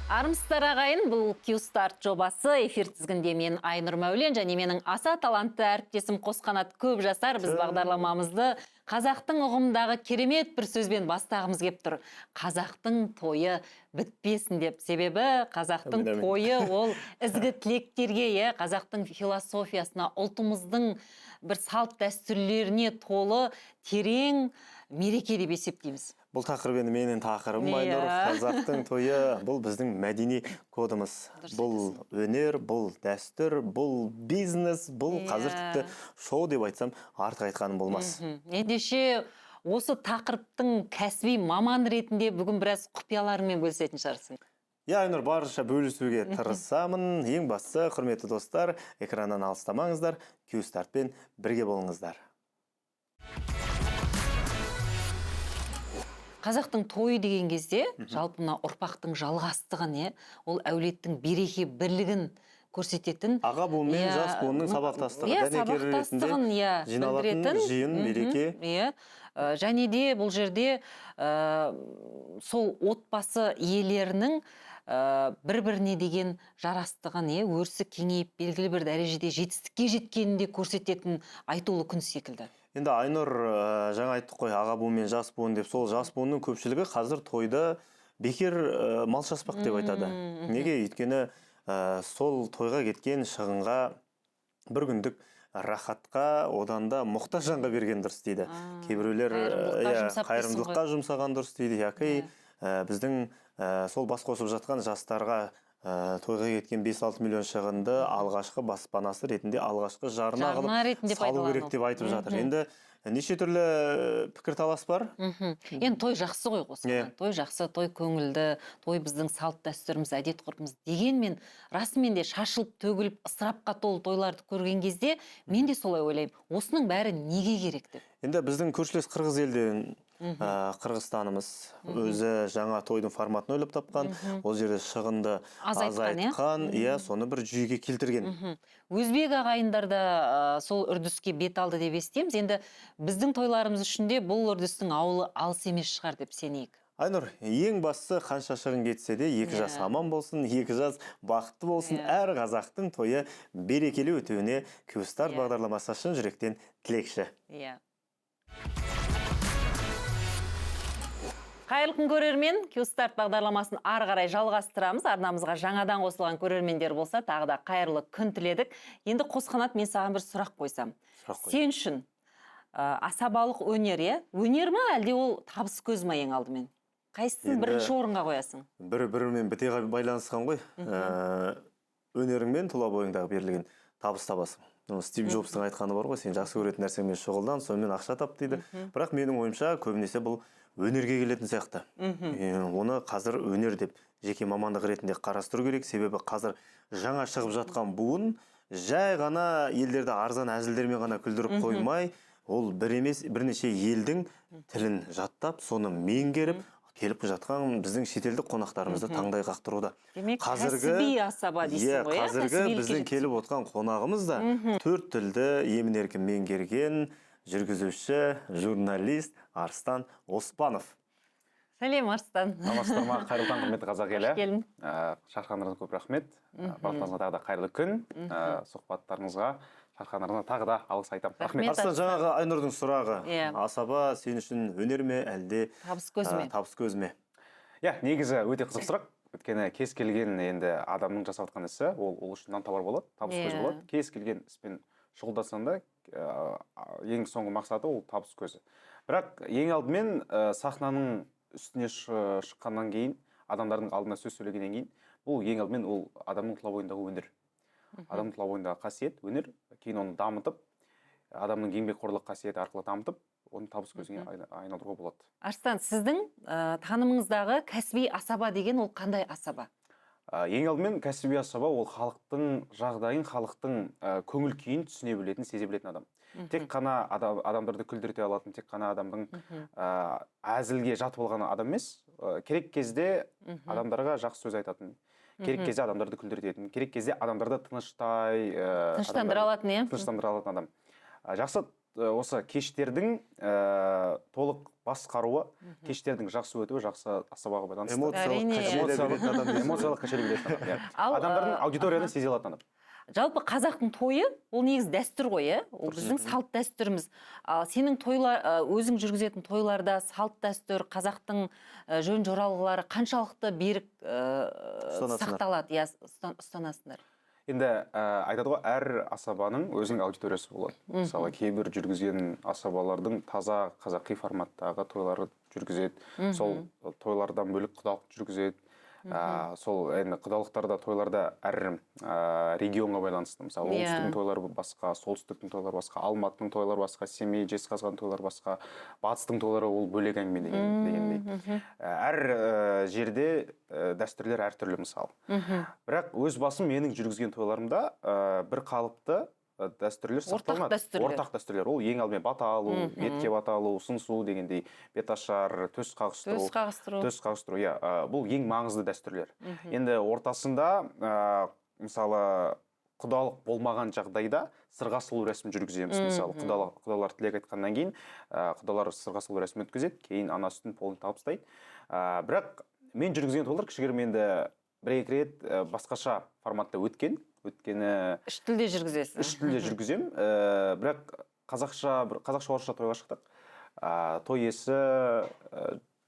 Армысыздар, ағайын, бұл Q-Start жобасы. Эфир тізгінде мен, Айнұр Мәулен, және менің аса талантты әріптесім Қосқанат Көп жасар. Біз бағдарламамызды қазақтың ұғымындағы керемет бір сөзбен бастағымыз кеп тұр. Қазақтың тойы бітпесін деп. Себебі қазақтың Әмин, әмин. тойы ол ізгі тілектерге, иә, қазақтың философиясына, ұлтымыздың бір салт дәстүрлеріне толы терең мереке деп есептейміз. Бұл тақырып енді менің тақырыбым, Айнұр. Қазақтың тойы бұл біздің мәдени кодымыз. Бұл өнер, бұл дәстүр, бұл бизнес, бұл қазір тіпті шоу деп айтсам, артық айтқаным болмас. Ендеше осы тақырыптың кәсіби маман ретінде бүгін біраз құпияларыңмен бөлісетін шығарсың. Иә, Айнұр, барынша бөлісуге тырысамын. Ең бастысы, құрметті достар, экраннан алыстамаңыздар, Q-Startпен бірге болыңыздар. Қазақтың тойы деген кезде жалпы мына ұрпақтың жалғастығын, ол әулеттің береке бірлігін көрсететін, Аға буын мен жас буынның сабақтастығы, дәнекері ретінде сабақтастығын, жиналатын білдіретін. жиын, мереке. Иә. Және де бұл жерде сол отбасы иелерінің бір-біріне деген жарастығын, өрісі кеңейіп, белгілі бір дәрежеде жетістікке жеткенін де көрсететін айтулы күн секілді. Енді Айнұр, жаңа айттық қой, аға буын мен жас буын деп. Сол жас буынның көпшілігі қазір тойды бекер мал шашпақ деп айтады. Неге? Өйткені сол тойға кеткен шығынға бір күндік рахатқа одан да мұқтаж жанға берген дұрыс дейді. Кейбіреулер, Қайырымдылыққа жұмсап дейсің қайырымдылыққа ғой. жұмсаған дұрыс дейді. Яки, біздің сол бас қосып жатқан жастарға тойға кеткен 5-6 миллион шығынды алғашқы баспанасы ретінде, алғашқы жарна Жарна қылып ретінде салу керек пайдалану. деп айтып жатыр. Енді неше түрлі пікірталас бар. Енді той жақсы ғой қосқаннан. Той жақсы, той көңілді, той біздің салт дәстүріміз, әдет ғұрпымыз. Дегенмен расымен де шашылып төгіліп ысырапқа толы тойларды көрген кезде мен де солай ойлаймын. Осының бәрі неге керек деп. Енді біздің көршілес қырғыз елден, Қырғызстанымыз өзі жаңа тойдың форматын ойлап тапқан. Ол жерде шығынды Азайтқан, иә? азайтқан, иә, соны бір жүйеге келтірген. Өзбек ағайындар да сол үрдіске бет алды деп естиміз. Енді біздің тойларымыз үшін де бұл үрдістің ауылы алыс емес шығар деп сенейік. Айнұр, ең бастысы қанша шығын кетсе де екі жас аман болсын, екі жас бақытты болсын. Әр қазақтың тойы берекелі өтуіне Q-Start бағдарламасы шын жүректен тілекші. Қайырлы күн, көрермен. Q-Start бағдарламасын ары қарай жалғастырамыз. Арнамызға жаңадан қосылған көрермендер болса, тағы да қайырлы күн тіледік. Енді Қосқанат, мен саған бір сұрақ қойсам. Сұрақ қой. Сен үшін асабалық өнер, иә? Өнер ма, әлде ол табыс көзі ма ең алдымен? Қайсысын Енді бірінші орынға қоясың? Бір-бірімен біте байланысқан ғой. Өнеріңмен тұла бойыңдағы берілген табыс табасың. Стив Джобстың айтқаны бар ғой, сен жақсы көретін нәрсеңмен шұғылдан, сонымен ақша тап дейді. Бірақ менің ойымша, көбінесе бұл өнерге келетін сияқты. Оны қазір өнер деп жеке мамандық ретінде қарастыру керек. Себебі қазір жаңа шығып жатқан буын жай ғана елдерді арзан әзілдермен ғана күлдіріп қоймай, ол бір емес, бірнеше елдің тілін жаттап, соны меңгеріп, келіп жатқан біздің шетелдік қонақтарымызды таңдай қақтыруда. Демек, кәсіби асаба дейсің ғой, иә? Қазіргі Кәсібилікке біздің жеткізу. келіп отқан қонағымыз да төрт тілді емін-еркін меңгерген жүргізуші, журналист Арыстан Оспанов. Сәлем, Арыстан. Саламатсыздар ма? Қайырлы таң, құрметті қазақ елі. Қош келдің. Шақырғандарыңызға көп рахмет. Барлықтарыңызға тағы да қайырлы күн. Сұхбаттарыңызға, шақырғандарыңызға тағы да алғыс айтамын. Рахмет. Рахмет. Арыстан, жаңағы Айнұрдың сұрағы. Асаба сен үшін өнер ме, әлде Табыс көзі ме? табыс көзі ме? Иә, негізі өте қызық сұрақ. Өйткені кез келген енді адамның жасап жатқан ісі, ол үшін нан табар болады, табыс көзі болады. Кез келген іспен шұғылдансаң да, ең соңғы мақсаты ол табыс көзі. Бірақ ең алдымен сахнаның үстіне шыққаннан кейін, адамдардың алдына сөз сөйлегеннен кейін, бұл ең алдымен ол адамның тұла бойындағы өнер. Адамның тұла бойындағы қасиет, өнер, кейін оны дамытып, адамның еңбекқорлық қасиеті арқылы дамытып, оны табыс көзіне айналдыруға болады. Арыстан, сіздің танымыңыздағы кәсіби асаба деген ол қандай асаба? Ең алдымен кәсіби асаба ол халықтың жағдайын, халықтың көңіл күйін түсіне білетін, сезе білетін адам. Тек қана адамдарды күлдірте алатын, тек қана адамның, әзілге жатып алған адам емес. Керек кезде адамдарға жақсы сөз айтатын, керек кезде адамдарды күлдіртетін, керек кезде адамдарды тыныштандай Тыныштандыра алатын, иә? Тыныштандыра алатын адам. Жақсы Осы кештердің толық басқаруы, кештердің жақсы өтуі жақсы асабаға байланысты. Эмоциялық Әрине. качеля беретін адам дейсің ғой. Эмоциялық качеля беретін адам, иә. Ал, Адамдардың аудиторияны сезе алатын адам. Жалпы қазақтың тойы ол негізі дәстүр ғой, иә, ол біздің салт дәстүріміз. Ал сенің тойлар, өзің жүргізетін тойларда салт дәстүр, қазақтың жөн жоралғылары қаншалықты берік Ұстанасыңдар? сақталады, иә, ұстанасыңдар? Енді айтады ғой, әр асабаның өзінің аудиториясы болады. Мысалы, кейбір жүргізген асабалардың таза қазақи форматтағы тойлары жүргізеді, сол тойлардан бөлек құдалық жүргізеді. Сол енді құдалықтарда, тойларда әр регионға байланысты. Мысалы, оңтүстіктің тойлары басқа, солтүстіктің тойлары басқа, Алматының тойлары басқа, Семей, Жезқазған тойлары басқа, батыстың тойлары ол бөлек әңгіме дегендей. Әр жерде дәстүрлер әртүрлі, мысалы. Бірақ өз басым менің жүргізген тойларымда бір қалыпты дәстүрлер Ортақ сақталынады. дәстүрлер. Ортақ дәстүрлер. Ол ең алдымен бата алу, бетке бата алу, сыңсу дегендей, беташар, төс қағыстыру. Төс қағыстыру. Төс қағыстыру, иә. Бұл ең маңызды дәстүрлер. Енді ортасында, мысалы, құдалық болмаған жағдайда сырға салу рәсімін жүргіземіз. Мысалы, құдалар тілек айтқаннан кейін, құдалар сырға салу рәсімін өткізеді, кейін ана сүтін полный табыстайды. Бірақ мен жүргізген тойлар кішігірім енді бір-екі рет басқаша форматта өткен. Өйткені Үш тілде жүргізесіз. Үш тілде жүргіземін. Бірақ қазақша, бір қазақша орысша тойға шықтық. Той иесі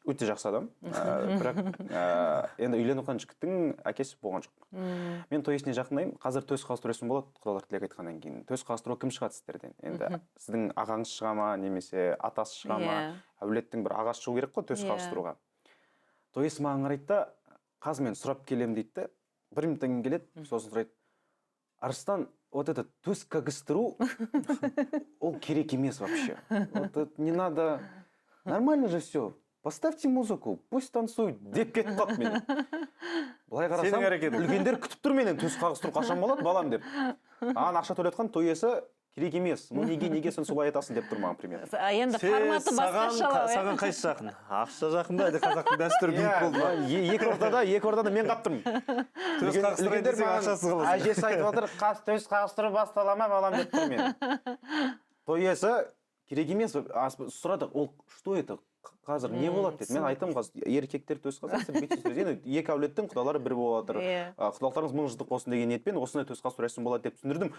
өте жақсы адам. Бірақ енді үйленіп жатқан жігіттің әкесі болған жоқ. Мен той иесіне жақындаймын. Қазір төс қағыстыру рәсімі болады, құдалар тілек айтқаннан кейін. Төс қағыстыруға кім шығады сіздерден? Енді сіздің ағаңыз шыға ма, немесе атасы шыға ма? Әулеттің бір ағасы шығу керек қой төс қағыстыруға. Той иесі маған қарайды да, қазір мен сұрап келемін дейді де, бір минуттан кейін келеді, сосын сұрайды: Арыстан, вот это төс қағыстыру, ол керек емес вообще. Вот это не надо, нормально же все. Поставьте музыку, пусть танцуют, деп кетіп қалды менен. Былай қарасам, Сенің әрекетің. үлкендер күтіп тұр менен, төс қағыстыру қашан болады, балам деп. Маған ақша төлеткен той иесі керек емес. Ну неге сен солай айтасың деп тұр маған примерно. Енді форматы басқашалау, иә? Саған қайсысы жақын? Ақша жақын ба, әлде қазақтың дәстүрі биік болды ма? Екі ортада мен қалып тұрмын. Төс қағыстырайын Үлкендер десең, маған ақшасыз қаласың. әжесі айтып жатыр, төс қағыстыру бастала ма, балам деп тұр мен. Той иесі керек емес, сұрады, ол что это? Қазір не болады деді. Мен айттым, қазір еркектер төс қағысады, сіз бүйтесіз. Енді екі әулеттің құдалары бір болып жатыр. Құдалықтарыңыз мың жылдық болсын деген ниетпен осындай төс қағыстыру рәсімі болады деп түсіндірдім.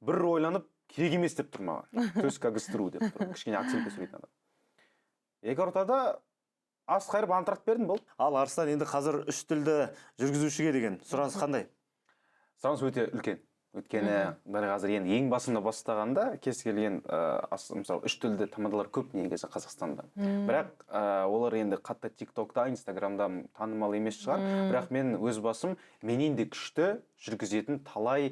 Бір ойланып, керек емес деп тұр маған. Төс қағыстыру деп тұр. Кішкене акцентпен сөйлейтін адам. Екі ортада ас қайырып антракт бердім, болды. Ал Арыстан, енді қазір үш тілді жүргізушіге деген сұраныс қандай? Сұраныс өте үлкен. Өйткені дәл қазір енді ең басында бастағанда кез келген мысалы, үш тілді тамадалар көп негізі Қазақстанда. Бірақ олар енді қатты ТикТокта, Инстаграмда танымал емес шығар. Бірақ мен өз басым менен де күшті жүргізетін талай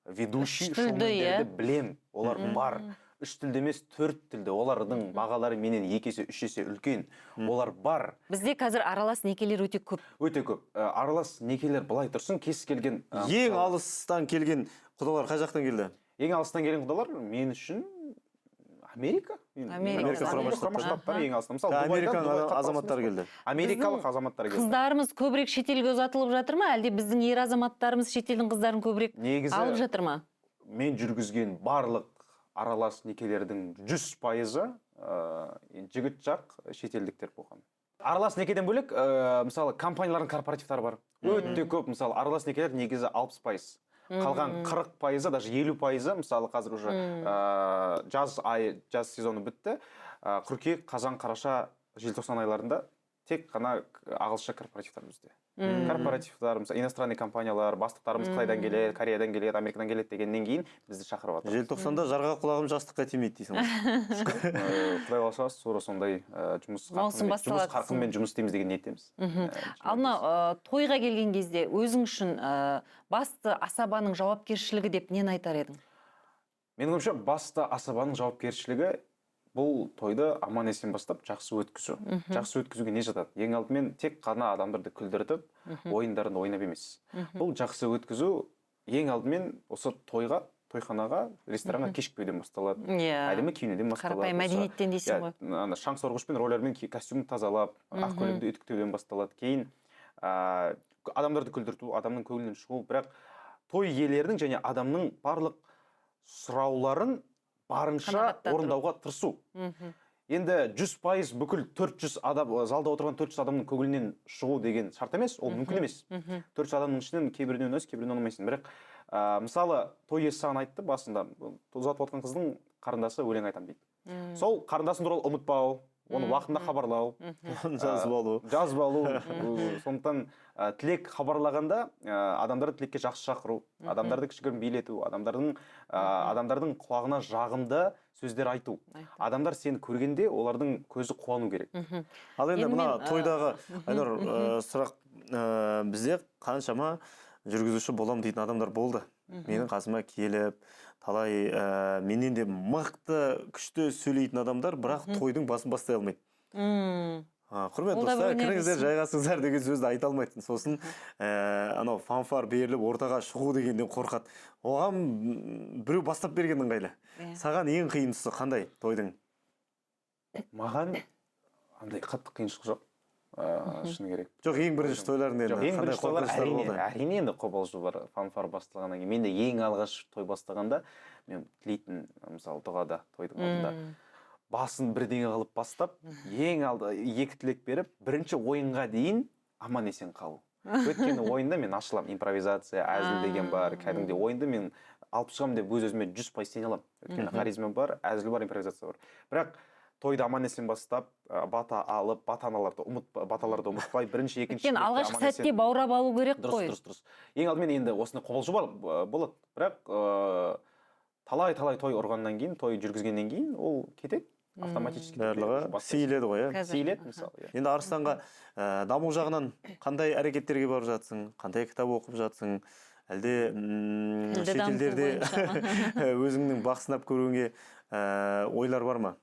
ведущий Үш тілді, шоумендерді иә? білем. Олар бар. Үш тілді емес, төрт тілді. Олардың бағалары менен екі есе, үш есе үлкен. Олар бар. Бізде қазір аралас некелер өте көп. Өте көп. Аралас некелер былай тұрсын, кез келген Ең мысалы, алыстан келген құдалар қай жақтан келді? Ең алыстан келген құдалар мен үшін Америка. Америка. Америка Құрама Құрама Штаттары. Штаттары ең алыстан. Мысалы, Дубайдан, Американың Дубай қатты алыс азаматтары емес қой. келді. Америкалық Біздің азаматтар келді. Қыздарымыз көбірек шетелге ұзатылып жатыр ма, әлде біздің ер азаматтарымыз шетелдің қыздарын көбірек Негізі алып жатыр ма? мен жүргізген барлық аралас некелердің 100%-ы жігіт жақ шетелдіктер болған. Аралас некеден бөлек, мысалы, компаниялардың корпоративтары бар. Өте көп, мысалы, аралас некелер негізі 60%. Қалған 40%-ы, даже 50%-ы, мысалы, қазір уже жаз айы, жаз сезоны бітті. Қыркүйек, қазан, қараша, желтоқсан айларында тек қана ағылшынша корпоративтар бізде. Корпоративтар, мысалы, иностранный компаниялар, бастықтарымыз Қытайдан келеді, Кореядан келеді, Америкадан келеді дегеннен кейін бізді шақырып жатыр. Желтоқсанда жарға құлағым жастыққа тимейді дейсің ғой. Құдай қаласа, тура сондай жұмыс Маусым қарқынымен, жұмыс басталады. қарқынымен жұмыс істейміз деген ниеттеміз. Ал мына тойға келген кезде өзің үшін басты асабаның жауапкершілігі деп нені айтар едің? Менің ойымша, басты асабаның жауапкершілігі бұл тойды аман есен бастап, жақсы өткізу. Жақсы өткізуге не жатады? Ең алдымен тек қана адамдарды күлдіртіп, ойындарын ойнап емес. Бұл жақсы өткізу ең алдымен осы тойға, тойханаға, ресторанға кешікпеуден басталады. Әдемі киінуден басталады. Қарапайым мәдениеттен дейсің Иә, ғой. Ана шаң сорғышпен, роллермен костюмді тазалап, ақ көйлекті үтіктеуден басталады. Кейін адамдарды күлдірту, адамның көңілінен шығу, бірақ той иелерінің және адамның барлық сұрауларын барынша орындауға тырысу. Енді 100% бүкіл 400 адам, залда отырған 400 адамның көңілінен шығу деген шарт емес, ол мүмкін емес. 400 адамның ішінен кейбіріне ұнайсың, кейбіріне ұнамайсың. Бірақ мысалы, той иесі саған айтты басында, ұзатып отқан қыздың қарындасы өлең айтамын дейді. Сол қарындасың туралы ұмытпау, оны уақытында хабарлау, Оны жазып алу. Жазып алу. Сондықтан тілек хабарлағанда адамдарды тілекке жақсы шақыру, адамдарды кішігірім билету, адамдардың құлағына жағымды сөздер айту. Адамдар сені көргенде олардың көзі қуану керек. Ал енді мына тойдағы Айнұр, сұрақ, бізде қаншама жүргізуші болам дейтін адамдар болды. Менің қасыма келіп, талай менен де мықты, күшті сөйлейтін адамдар, бірақ тойдың басын бастай алмайды. Құрметті достар, кіріңіздер, жайғасыңыздар деген сөзді айта алмайтын. Сосын анау фанфар беріліп ортаға шығу дегенден қорқады. Оған біреу бастап берген ыңғайлы. Саған ең қиын тұсы қандай тойдың? Маған андай қатты қиыншылық жоқ. Шыны керек. Жоқ, ең бірінші тойлардың енді. Жоқ, ең бірінші тойлар әрине енді қобалжу бар. Фанфар басталғаннан кейін. Мен де ең алғаш той бастағанда мен тілейтін, мысалы, дұғада тойдың алдында басын бірдеңе қылып бастап, ең алды екі тілек беріп, бірінші ойынға дейін аман есен қалу. Өйткені ойында мен ашыламын, импровизация, әзіл деген бар, кәдімгідей ойынды мен алып шығамын деп өз-өзіме 100% сене аламын. Өйткені харизма бар, әзіл бар, импровизация бар. Бірақ тойды аман есен бастап, бата алып, баталарды ұмытпай, бірінші, екінші. Өйткені алғашқы сәтте баурап алу керек қой. Дұрыс. Ең алдымен енді осындай қобалжу болады. Бірақ талай-талай той ұрғаннан кейін, той жүргізгеннен кейін ол кетеді. Автоматически барлығы сейіледі ғой, иә? Сейіледі, мысалы. Енді Арыстанға даму жағынан қандай әрекеттерге барып жатсың, қандай кітап оқып жатсың, әлде шетелдерде өзіңнің бақ сынап көруіңе ойлар бар ма?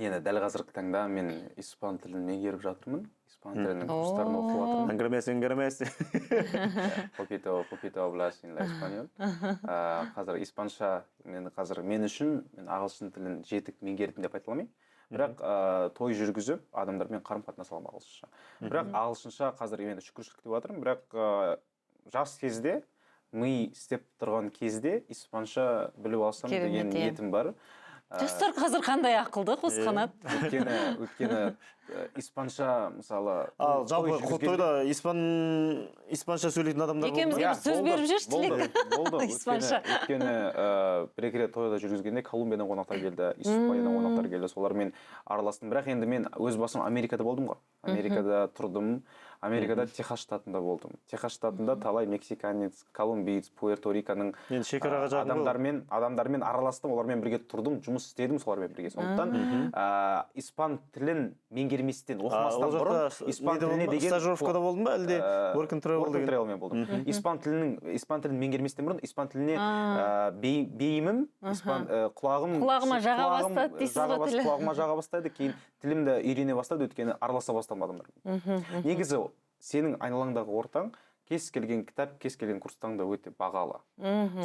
Енді дәл қазіргі таңда мен испан тілін меңгеріп жатырмын. Испан тілінің курстарын оқып жатырмын. Анграмес. Poquito, poquito hablas en la español. Қазір испанша, мен қазір мен үшін мен ағылшын тілін жетік меңгердім деп айта алмаймын. Бірақ той жүргізіп адамдармен қарым-қатынас аламын ағылшынша. Бірақ ағылшынша қазір мен шүкіршілік деп жатырмын. Бірақ жас кезде, ми істеп тұрған кезде испанша біліп алсам деген ниетім бар. Жастар қазір қандай ақылды, Қосқанат? Өйткені испанша, мысалы... Ал жалпы тойда испанша сөйлейтін адамдар болды? Екеумізге бір сөз беріп жүрші, Тілек. Болды. Испанша. Өйткені бір-екі рет тойда жүргізгенде Колумбиядан қонақтар келді, Испаниядан қонақтар келді, солармен араластым. Бірақ енді мен өз басым Америкада болдым ғой. Америкада тұрдым. Америкада Техас штатында болдым. Техас штатында талай мексиканец, колумбиец, Пуэрто-Риканың адамдармен араластым, олармен бірге тұрдым, жұмыс істедім солармен бірге. Сондықтан испан тілін меңгерместен, оқымастан бұрын испан тіліне деген стажировкада болдың ба, әлде work and travel деген? Work and travel-мен болдым. Испан тілін меңгерместен бұрын испан тіліне бейімім, құлағыма жаға бастады дейсіз ғой тілі. Құлағыма жаға бастады, кейін тілімді үйрене бастады, өйткені араласа бастадым адамдармен. Негізі сенің айналаңдағы ортаң кез келген кітап, кез келген курстан да өте бағалы.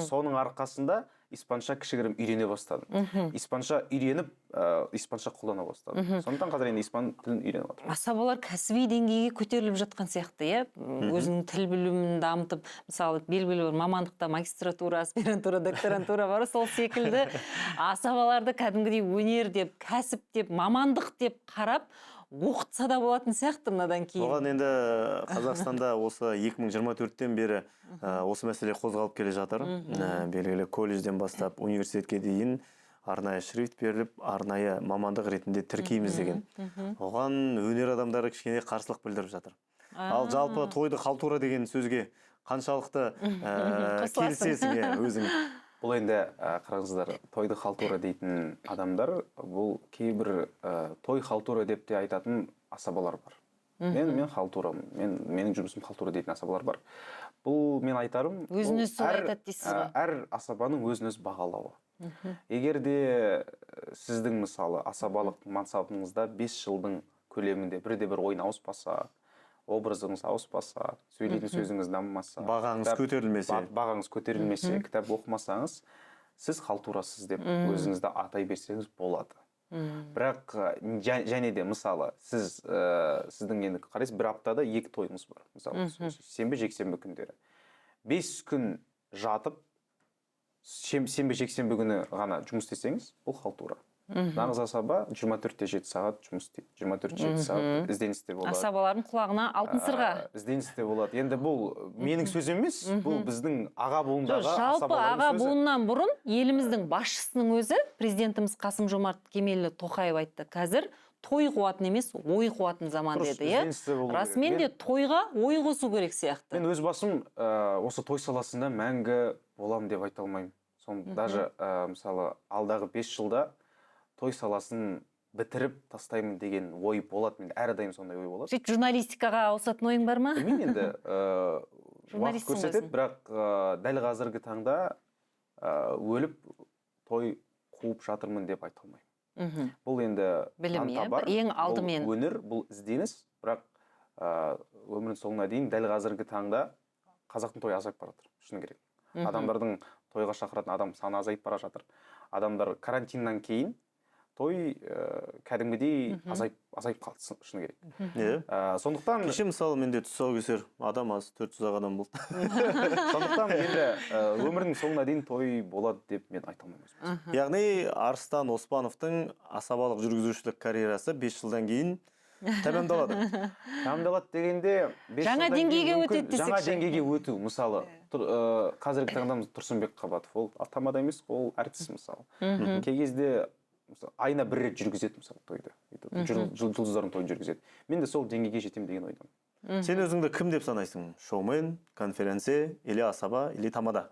Соның арқасында испанша кішігірім үйрене бастадым. Испанша үйреніп, испанша қолдана бастадым. Сондықтан қазір енді испан тілін үйреніп жатырмын. Асабалар кәсіби деңгейге көтеріліп жатқан сияқты, иә? Өзінің тіл білімін дамытып, мысалы, белгілі бір мамандықта магистратура, аспирантура, докторантура бар, сол секілді асабаларды кәдімгідей өнер деп, кәсіп деп, мамандық деп қарап, оқытса да болатын сияқты мынадан кейін. Оған енді Қазақстанда осы 2024-тен бері осы мәселе қозғалып келе жатыр. Белгілі колледжден бастап университетке дейін арнайы шрифт беріліп, арнайы мамандық ретінде тіркейміз деген. Оған өнер адамдары кішкене қарсылық білдіріп жатыр. Ал жалпы тойды халтура деген сөзге қаншалықты келісесің өзің? Бұл енді қараңыздар, тойды халтура дейтін адамдар, бұл кейбір той халтура деп те айтатын асабалар бар. Мен халтурамын, менің жұмысым халтура дейтін асабалар бар. Бұл мен айтарым, өзін өзі солай айтады дейсіз ғой. Әр асабаның өзін өзі бағалауы. Егер де сіздің мысалы асабалық мансабыңызда 5 жылдың көлемінде бірде-бір ойын ауыспаса, образыңыз ауыспаса, сөйлейтін сөзіңіз дамымаса, бағаңыз көтерілмесе, кітап оқымасаңыз, сіз халтурасыз деп өзіңізді атай берсеңіз болады. Бірақ және де мысалы, сіздің енді қарайсыз, бір аптада 2 тойыңыз бар. Мысалы, сенбі, жексенбі күндері. 5 күн жатып, Сенбі, жексенбі күні ғана жұмыс істесеңіз, бұл халтура. Нағыз асаба 24/7 сағат жұмыс істейді. 24/7 сағат ізденісте болады. Асабалардың құлағына алтын сырға. Ізденісте болады. Енді бұл менің сөзім емес, бұл біздің аға буындағы Жалпы асабалардың аға сөзі. буыннан бұрын еліміздің басшысының өзі, президентіміз Қасым Жомарт Кемелұлы Тоқаев айтты. Қазір той қуатын емес, ой қуатын заман Дұрыс, деді, иә? ізденісте болу керек. Расымен де тойға ой қосу керек сияқты. Мен өз басым осы той саласында мәңгі болам деп айта алмаймын. Соны даже мысалы, алдағы 5 жылда той саласын бітіріп тастаймын деген ой болады. Менде әрдайым сондай ой болады. Сөйтіп журналистикаға ауысатын ойың бар ма? Білмеймін енді, уақыт Журналистсің ғой көрсетеді, өзің. бірақ дәл қазіргі таңда өліп той қуып жатырмын деп айта алмаймын. Бұл енді Білім, нан иә, табар, ең бұл алдымен. өнер, бұл ізденіс, бірақ өмірдің соңына дейін дәл қазіргі таңда қазақтың тойы азайып бара жатыр, шыны керек. Адамдардың тойға шақыратын адам саны азайып бара жатыр. Адамдар карантиннан кейін той кәдімгідей азайып қалды, шыны керек. Сондықтан Кеше мысалы менде тұсаукесер, адам аз, 400 ақ адам болды. Сондықтан енді өмірдің соңына дейін той болады деп мен айта алмаймын өз басым. Яғни Арыстан Оспановтың асабалық жүргізушілік карьерасы 5 жылдан кейін тәмамдалады. Тәмамдалады дегенде, бес Жаңа жылдан кейін деңгейге мүмкін өтеді жаңа десекші. деңгейге өту, мысалы, қазіргі таңда Тұрсынбек Қабатов, ол тамада емес, ол әртіс мысалы. Кей кезде мысалы, айына бір рет жүргізеді мысалы тойды. Өйтіп, жұлдыздардың тойын жүргізеді. Мен де сол деңгейге жетемін деген ойдамын. Сен өзіңді кім деп санайсың? Шоумен, конференция, или асаба, или тамада?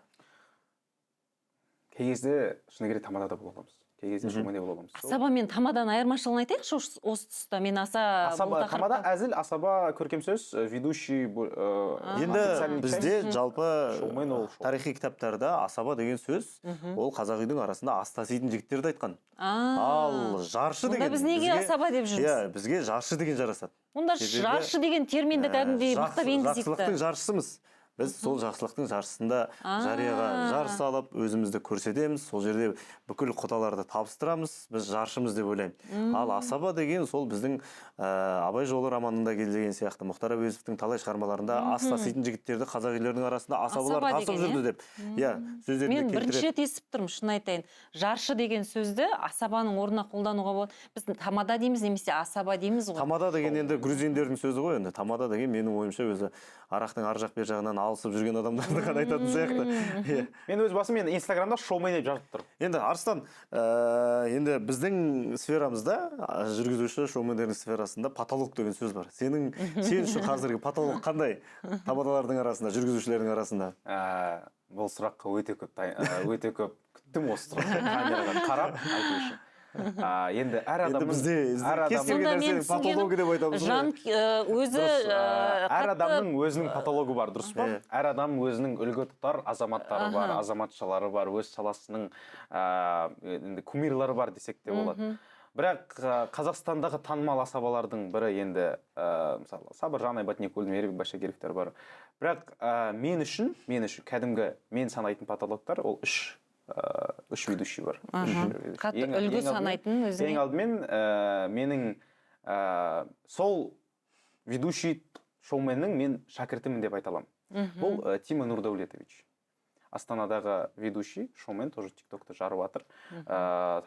Кей кезде шыны керек тамада да бола аламыз. Кей кезде шоумен де бола аламыз. Сол Асаба мен тамаданың айырмашылығын айтайықшы осы тұста. Мен аса бұл Асаба, тақырыпта тамада әзіл, асаба көркем сөз, ведущий, Енді официальный бізде часть. жалпы Шоумен ол шоу. тарихи кітаптарда асаба деген сөз, ол қазақ үйдің арасында ас таситын жігіттерді айтқан. Ал жаршы Онда деген біз неге бізге асаба деп жүрміз? Иә, бізге жаршы деген жарасады. Онда Себебі, жаршы деген терминді кәдімгідей мықтап енгізейік та. жақсылықтың жаршысымыз. Біз сол жақсылықтың жаршысында жарияға жар салып, өзімізді көрсетеміз. Сол жерде бүкіл құдаларды табыстырамыз. Біз жаршымыз деп ойлаймын. Ал асаба деген сол біздің Абай жолы романында келген сияқты, Мұхтар Әуезовтің талай шығармаларында ас таситын жігіттерді қазақ үйлерінің арасында асабалар Асаба тасып деген, жүрді иә? деп. Иә, сөздерінде Мен бірінші келтіреді. рет естіп тұрмын, шын айтайын. Жаршы деген сөзді асабаның орнына қолдануға болады. Біз тамада дейміз немесе асаба дейміз ғой. Тамада деген енді грузиндердің сөзі ғой енді. Тамада деген менің ойымша өзі арақтың ар жақ бер жағынан алысып жүрген адамдарды ғана айтатын сияқты. Иә. Мен өз басым енді Инстаграмда шоумен деп жазып тұрмын. Енді Арыстан, енді біздің сферамызда, жүргізуші шоумендердің сферасында потолок деген сөз бар. Сен үшін қазіргі потолок қандай? Тамадалардың арасында, жүргізушілердің арасында. Бұл сұраққа өте көп өте көп күттім осы сұрақты камераға қарап айту үшін. Енді әр Енді адамның бізде әр кез адамның келген Сонда мен нәрсенің потологы деп айтамыз ғой. Жан, өзі, Дұрыс, әр қатты адамның өзінің потологы бар, дұрыс па? Иә. Әр адам өзінің үлгі тұтар азаматтары бар, азаматшалары бар, өз саласының, енді кумирлары бар десек те болады. Бірақ Қазақстандағы танымал асабалардың бірі енді, мысалы, Сабыржан Айбат Никулин, Мейірбек Башакировтар бар. Бірақ мен үшін кәдімгі мен санайтын потологтар ол үш ведущий бар. Үш ведущий. Қатты үлгі санайтын өзіңе. Ең алдымен, менің, сол ведущий шоуменнің мен шәкіртімін деп айта аламын. Бұл, Тима Нурдаулетович. Астанадағы ведущий, шоумен, тоже тиктокты жарып жатыр.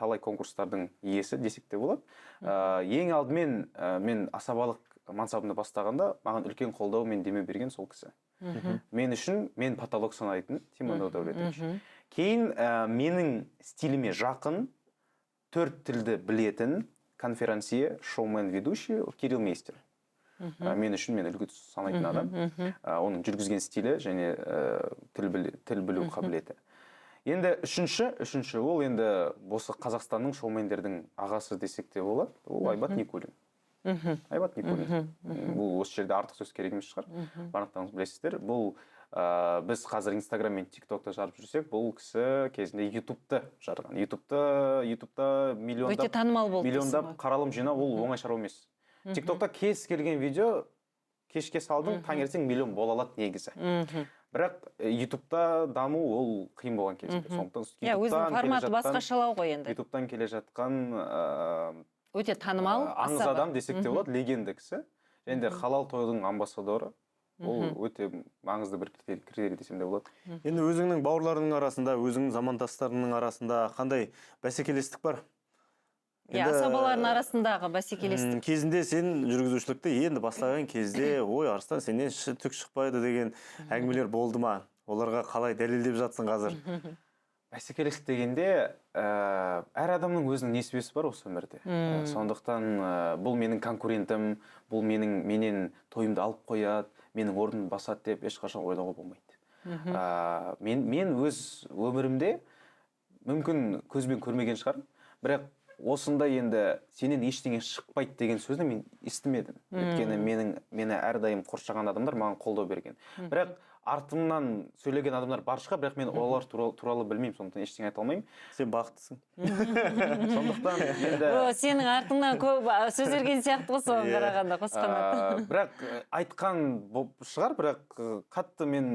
Талай конкурстардың иесі десек те болады. Ең алдымен, мен асабалық мансабымды бастағанда маған үлкен қолдау мен демеу берген сол кісі. Мен үшін, мен потолок санайтын Тима Нурдаулетович. Кейін, менің стиліме жақын, төрт тілді білетін конферансье, шоумен, ведущий Кирилл Мейстер. Мен үшін мен үлгі санайтын адам. Оның жүргізген стилі және, тіл білу қабілеті. Енді үшінші ол енді осы Қазақстанның шоумендердің ағасы десек те болады. Ол Айбат Никулин. Айбат Никулин. Бұл осы жерде артық сөз керек емес шығар. Барлықтарыңыз білесіздер. Бұл, біз қазір Инстаграм мен ТикТокта жарып жүрсек, бұл кісі кезінде Ютубты жарған. Ютубта Өте танымал болды дейсің миллиондап ғой. қаралым жинау ол оңай шаруа емес. ТикТокта кез келген видео кешке салдың, таңертең миллион бола алады негізі. Бірақ, Ютубта даму ол қиын болған кезінде. Сондықтан Иә, өзінің Ютубтан келе форматы жатқан басқашалау ғой енді. Ютубтан келе жатқан, Өте танымал аңыз асаба. адам десек те болады, легенда кісі. Және де халал тойдың амбассадоры. Ол өте маңызды бір критерий десем де болады. Енді өзіңнің бауырларыңның арасында, өзіңнің замандастарыңның арасында қандай бәсекелестік бар? Иә, асабалардың арасындағы бәсекелестік. Кезінде сен жүргізушілікті енді бастаған кезде, ой, Арыстан, сенен түк шықпайды деген әңгімелер болды ма? Оларға қалай дәлелдеп жатсың қазір? Бәсекелестік дегенде, әр адамның өзінің несібесі бар осы өмірде. Сондықтан бұл менің конкурентім, бұл менен тойымды алып қояды, менің орнымды басады деп ешқашан ойлауға болмайды. Мен өз өмірімде мүмкін көзбен көрмеген шығармын, бірақ осындай енді сенен ештеңе шықпайды деген сөзді мен естімедім. Өйткені мені әрдайым қоршаған адамдар маған қолдау берген. Бірақ артымнан сөйлеген адамдар бар шығар, бірақ мен олар туралы білмеймін, сондықтан ештеңе айта алмаймын. Сен бақыттысың. Сондықтан енді О, сенің артыңнан көп сөз ерген сияқты ғой соған қарағанда, Қосқанат. Бірақ айтқан болып шығар, бірақ қатты мен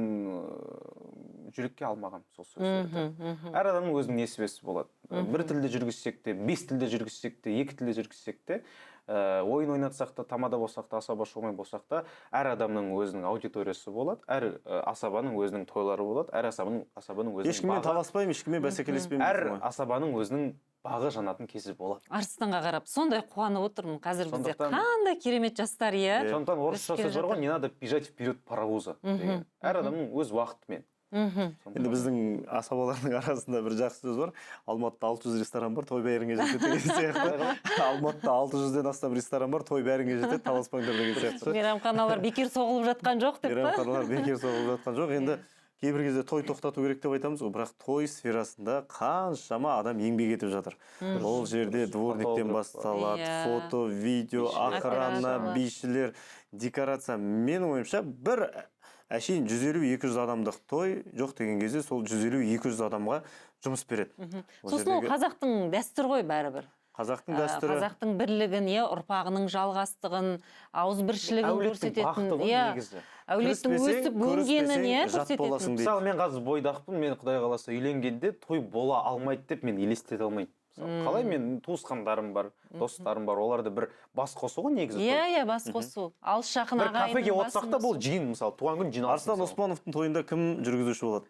жүрекке алмағанмын сол сөздерді. Әр адамның өзінің несібесі болады. Бір тілде жүргізсек те, 5 тілде жүргізсек те, 2 тілде жүргізсек те, ойын ойнатсақ та, тамада болсақ та, асаба шоумен болсақ та, әр адамның өзінің аудиториясы болады, әр асабаның өзінің тойлары болады, әр асабаның өзінің Ешкіммен бағы таласпаймын, ешкіммен бәсекелеспеймін әр дейсің ғой. асабаның өзінің бағы жанатын кезі болады. Арыстанға қарап сондай қуанып отырмын. Қазір бізде Сондықтан қандай керемет жастар, иә? Сондықтан орысша Өсіп келе сөз бар ғой, жатыр. не надо бежать вперед паровоза деген. Әр адамның өз уақытымен. Енді біздің асабалардың арасында бір жақсы сөз бар. Алматыда 600 ресторан бар, той бәріңе жетеді деген сияқты. Алматыда 600-ден астам ресторан бар, той бәріңе жетеді, таласпаңдар деген сияқты. Мейрамханалар бекер соғылып жатқан жоқ деп па? Мейрамханалар бекер соғылып жатқан жоқ. Енді кейбір кезде той тоқтату керек деп айтамыз ғой, бірақ той сферасында қаншама адам еңбек етіп жатыр. Ол жерде дворниктен Фотограф бар. басталады, фото, видео, Бишілер. охрана, Операторлар. бишілер, декорация. Менің ойымша, бір әшейін жүз елу, екі жүз адамдық той жоқ деген кезде сол жүз елу, екі жүз адамға жұмыс береді. Ол Сосын ол жердегі қазақтың дәстүрі ғой бәрібір. Қазақтың дәстүрі. Қазақтың бірлігін, иә, ұрпағының жалғастығын, ауызбіршілігін Әулеттің көрсететін, бақыты ғой иә, негізі. әулеттің Кіріспесең, өсіп өнгенін, көріспесең, иә, жат көрсететін. боласың дейді. Мысалы, мен қазір бойдақпын, мен Құдай қаласа үйленгенде той бола алмайды деп мен елестете алмаймын. Мысалы, қалай мен туысқандарым бар, достарым бар, оларды бір бас қосу ғой негізі той. Иә, иә, бас қосу. Алыс жақын Бір ағайынның кафеге басын отырсақ та, бұл қосу. жиын, мысалы, туған күн жиналыс. Арыстан Мысалы. Оспановтың тойында кім жүргізуші болады?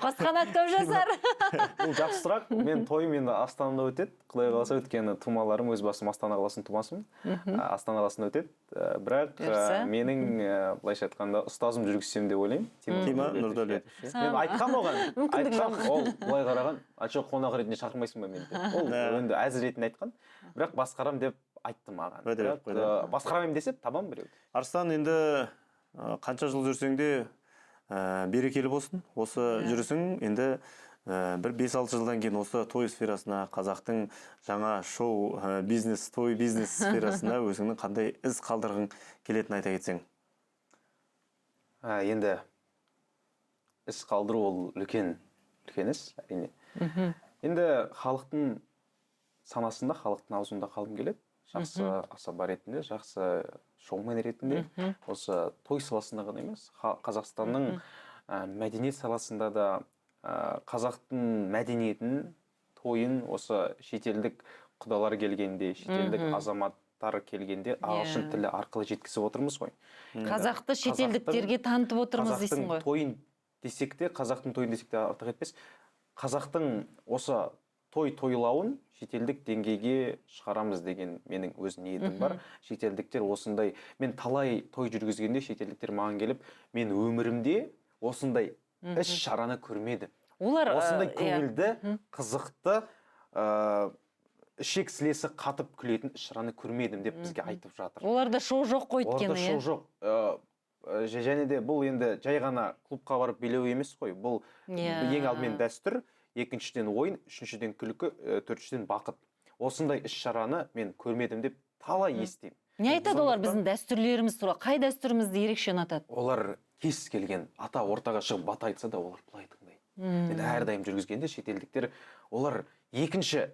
Қосқанат көп жасар. Бұл жақсы сұрақ. Мен тойым енді Астанада өтеді. Құдай қаласа, өйткені тумаларым, өз басым Астана қаласының тумасымын. Астана қаласында өтеді. Бірақ, Бұйырса. менің, былайша айтқанда, ұстазым жүргізсем деп ойлаймын. Тима Тима Нұрдәулетов. Нұрдәулетов. Мен айтқам оған. Мүмкіндік Айтқам, жоқ. ол былай қараған, а чё, қонақ ретінде шақырмайсың ба мені деп. Ол енді әзіл ретінде айтқан. Бірақ басқарам деп айтты маған. Уәде беріп Бірақ, қойды. басқарамын десе, табам біреуді. Арыстан, енді, қанша жыл жүрсең де, берекелі болсын. Осы жүрісің енді, бір бес-алты жылдан кейін осы той сферасына, қазақтың жаңа шоу, бизнес, той бизнес сферасына өзіңнің қандай із қалдырғың келетінін айта кетсең. Енді із қалдыру ол үлкен іс, әрине. Енді халықтың санасында, халықтың аузында қалғым келеді. Жақсы асаба ретінде, жақсы шоумен ретінде, осы той саласында ғана емес, Қазақстанның, мәдениет саласында да, қазақтың мәдениетін, тойын осы шетелдік құдалар келгенде, шетелдік азаматтар келгенде ағылшын тілі арқылы жеткізіп отырмыз ғой. Қазақты шетелдіктерге танытып отырмыз дейсің Қазақтың ғой. тойын десек те, қазақтың тойын десек те артық етпес. Қазақтың осы той тойлауын шетелдік деңгейге шығарамыз деген менің өз ниетім бар. Шетелдіктер осындай, мен талай той жүргізгенде шетелдіктер маған келіп, мен өмірімде осындай іс шараны көрмедім. Олар, осындай иә. көңілді, қызықты, ішек сілесі қатып күлетін іс шараны көрмедім деп бізге айтып жатыр. Оларда шоу жоқ қой Оларда өйткені, шоу иә? жоқ. Және де бұл енді жай ғана клубқа барып билеу емес қой. Бұл ең алдымен дәстүр, екіншіден ойын, үшіншіден күлкі, төртіншіден бақыт. Осындай іс шараны мен көрмедім деп талай естимін. Не айтады олар Сондықтан біздің дәстүрлеріміз туралы? Қай дәстүрімізді ерекше ұнатады? Олар кез келген ата ортаға шығып бата айтса да, олар былай тыңдайды. Мен әрдайым жүргізгенде шетелдіктер, олар екінші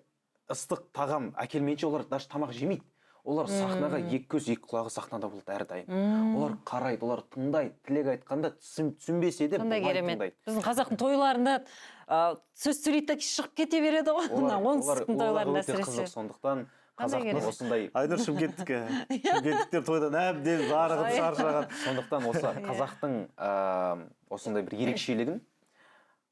ыстық тағам әкелмейінше олар даже тамақ жемейді. Олар сахнаға екі көз, екі құлағы сахнада болады әрдайым. Олар қарайды, олар тыңдайды, тілек айтқанда түсінбесе де Қандай былай керемет. тыңдайды. Біздің қазақтың тойларында, сөз сөйлейді де шығып кете береді ғой. Мына оңтүстіктің Олар тойларында өте әсіресе. қызық, сондықтан Қазақтың осындай Айнұр шымкенттікі. Шымкенттіктер тойдан әбден зарығып шаршаған. Сондықтан осы қазақтың осындай бір ерекшелігін,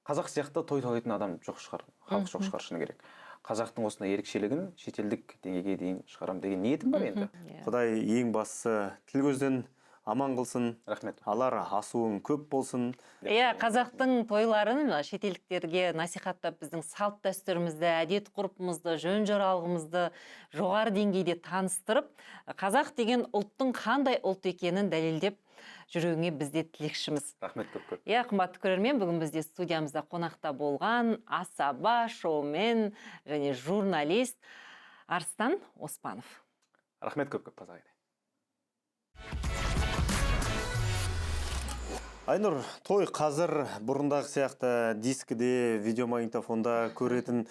қазақ сияқты той тойлайтын адам жоқ шығар, халық жоқ шығар, шыны керек. Қазақтың осындай ерекшелігін шетелдік деңгейге дейін шығарам деген ниетім бар енді. Құдай ең бастысы тіл көзден аман қылсын. Рахмет. Алар асуың көп болсын. Иә, қазақтың тойларын шетелдіктерге насихаттап, біздің салт дәстүрімізді, әдет ғұрпымызды, жөн жоралғымызды жоғары деңгейде таныстырып, қазақ деген ұлттың қандай ұлт екенін дәлелдеп жүруіңе біз де тілекшіміз. Рахмет көп көп. Иә, қымбатты көрермен, бүгін бізде студиямызда қонақта болған асаба, шоумен және журналист Арыстан Оспанов. Рахмет көп көп, қазақ елі. Айнұр, той қазір бұрындағы сияқты дискіде, видеомагнитофонда көретін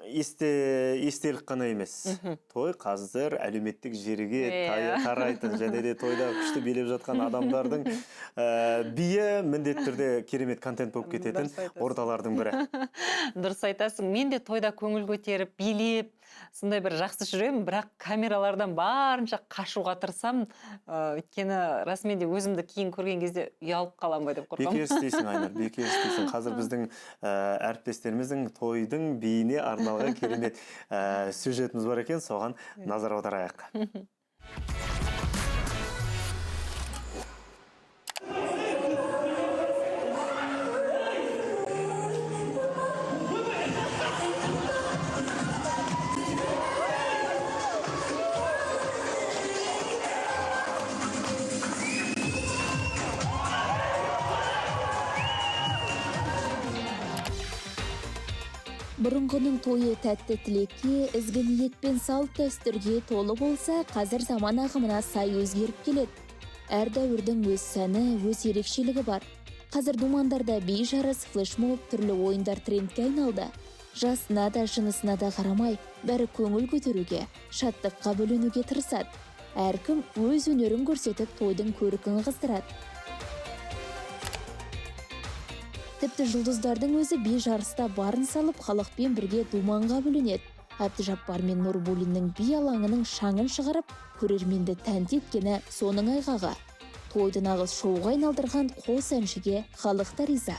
естелік қана емес. Той қазір әлеуметтік желіге тарайтын және де тойда күшті билеп жатқан адамдардың биі міндетті түрде керемет контент болып кететін орталардың бірі. Дұрыс айтасың. Мен де тойда көңіл көтеріп, билеп, сондай бір жақсы жүремін, бірақ камералардан барынша қашуға тырысамын. Өйткені расымен де өзімді кейін көрген кезде ұялып қаламын ба деп қорқамын. Бекер істейсің, Айнұр, бекер істейсің. Қазір біздің әріптестеріміздің тойдың биіне арналған керемет сюжетіміз бар екен, соған назар аударайық. Бұрынғының тойы тәтті тілекке, ізгі ниетпен салт дәстүрге толы болса, қазір заман ағымына сай өзгеріп келеді. Әр дәуірдің өз сәні, өз ерекшелігі бар. Қазір думандарда би жарыс, флешмоб, түрлі ойындар трендке айналды. Жасына да, жынысына да қарамай, бәрі көңіл көтеруге, шаттыққа бөленуге тырысады. Әркім өз өнерін көрсетіп, тойдың көркін қыздырады. Тіпті жұлдыздардың өзі би жарыста барын салып, халықпен бірге думанға бөленеді. Әбдіжаппар мен Нұрбуллиннің би алаңының шаңын шығарып, көрерменді тәнті еткені соның айғағы. Тойды нағыз шоуға айналдырған қос әншіге халық та риза.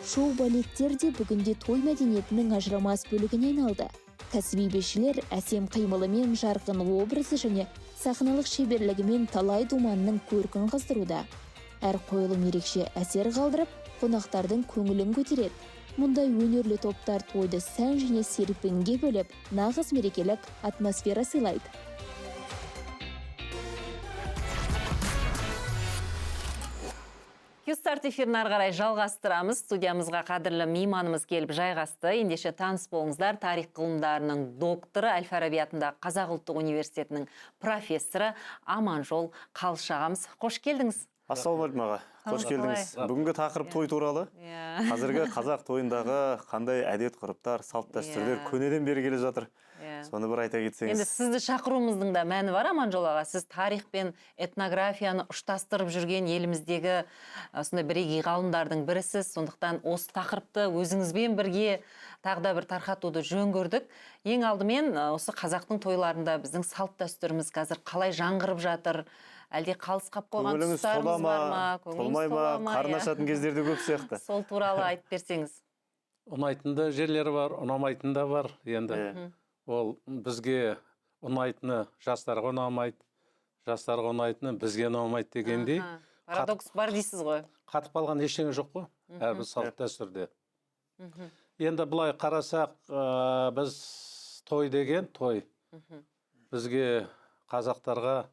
Шоу балеттер де бүгінде той мәдениетінің ажырамас бөлігіне айналды. Кәсіби бишілер әсем қимылымен, жарқын образы және сахналық шеберлігімен талай думанның көркін қыздыруда. Әр қойылым ерекше әсер қалдырып, қонақтардың көңілін көтереді. Мұндай өнерлі топтар тойды сән және серпінге бөлеп, нағыз мерекелік атмосфера сыйлайды. Q-Start эфирін ары қарай жалғастырамыз. Студиямызға қадірлі мейманымыз келіп жайғасты. Ендеше таныс болыңыздар, тарих ғылымдарының докторы, Әл-Фараби атындағы Қазақ ұлттық университетінің профессоры Аманжол Қалыш ағамыз. Қош келдіңіз. Ассалаумағалейкум аға. Қош келдіңіз. Бүгінгі тақырып той туралы. Қазіргі қазақ тойындағы қандай әдет ғұрыптар, салт дәстүрлер көнеден бері келе жатыр. Соны бір айта кетсеңіз. Енді сізді шақыруымыздың да мәні бар, Аманжол аға. Сіз тарих пен этнографияны ұштастырып жүрген еліміздегі сондай бірегей ғалымдардың бірісіз. Сондықтан осы тақырыпты өзіңізбен бірге тағы да бір тарқатуды жөн көрдік. Ең алдымен осы қазақтың тойларында біздің салт дәстүріміз қазір қалай жаңғырып жатыр? Әлде қалыс қап қойған Көңіліңіз тұстарымыз тола ма? бар ма? Көңіліңіз Толмай ма? тола ма? Қарын ашатын кездер де көп сияқты. Сол туралы айтып берсеңіз. Ұнайтын да жерлері бар, ұнамайтын да бар. Енді ол бізге ұнайтыны жастарға ұнамайды, жастарға ұнайтыны бізге ұнамайды дегендей. Парадокс бар дейсіз ғой. Қатып қалған ештеңе жоқ қой әрбір салт дәстүрде. Енді былай қарасақ, біз той деген той. Бізге қазақтарға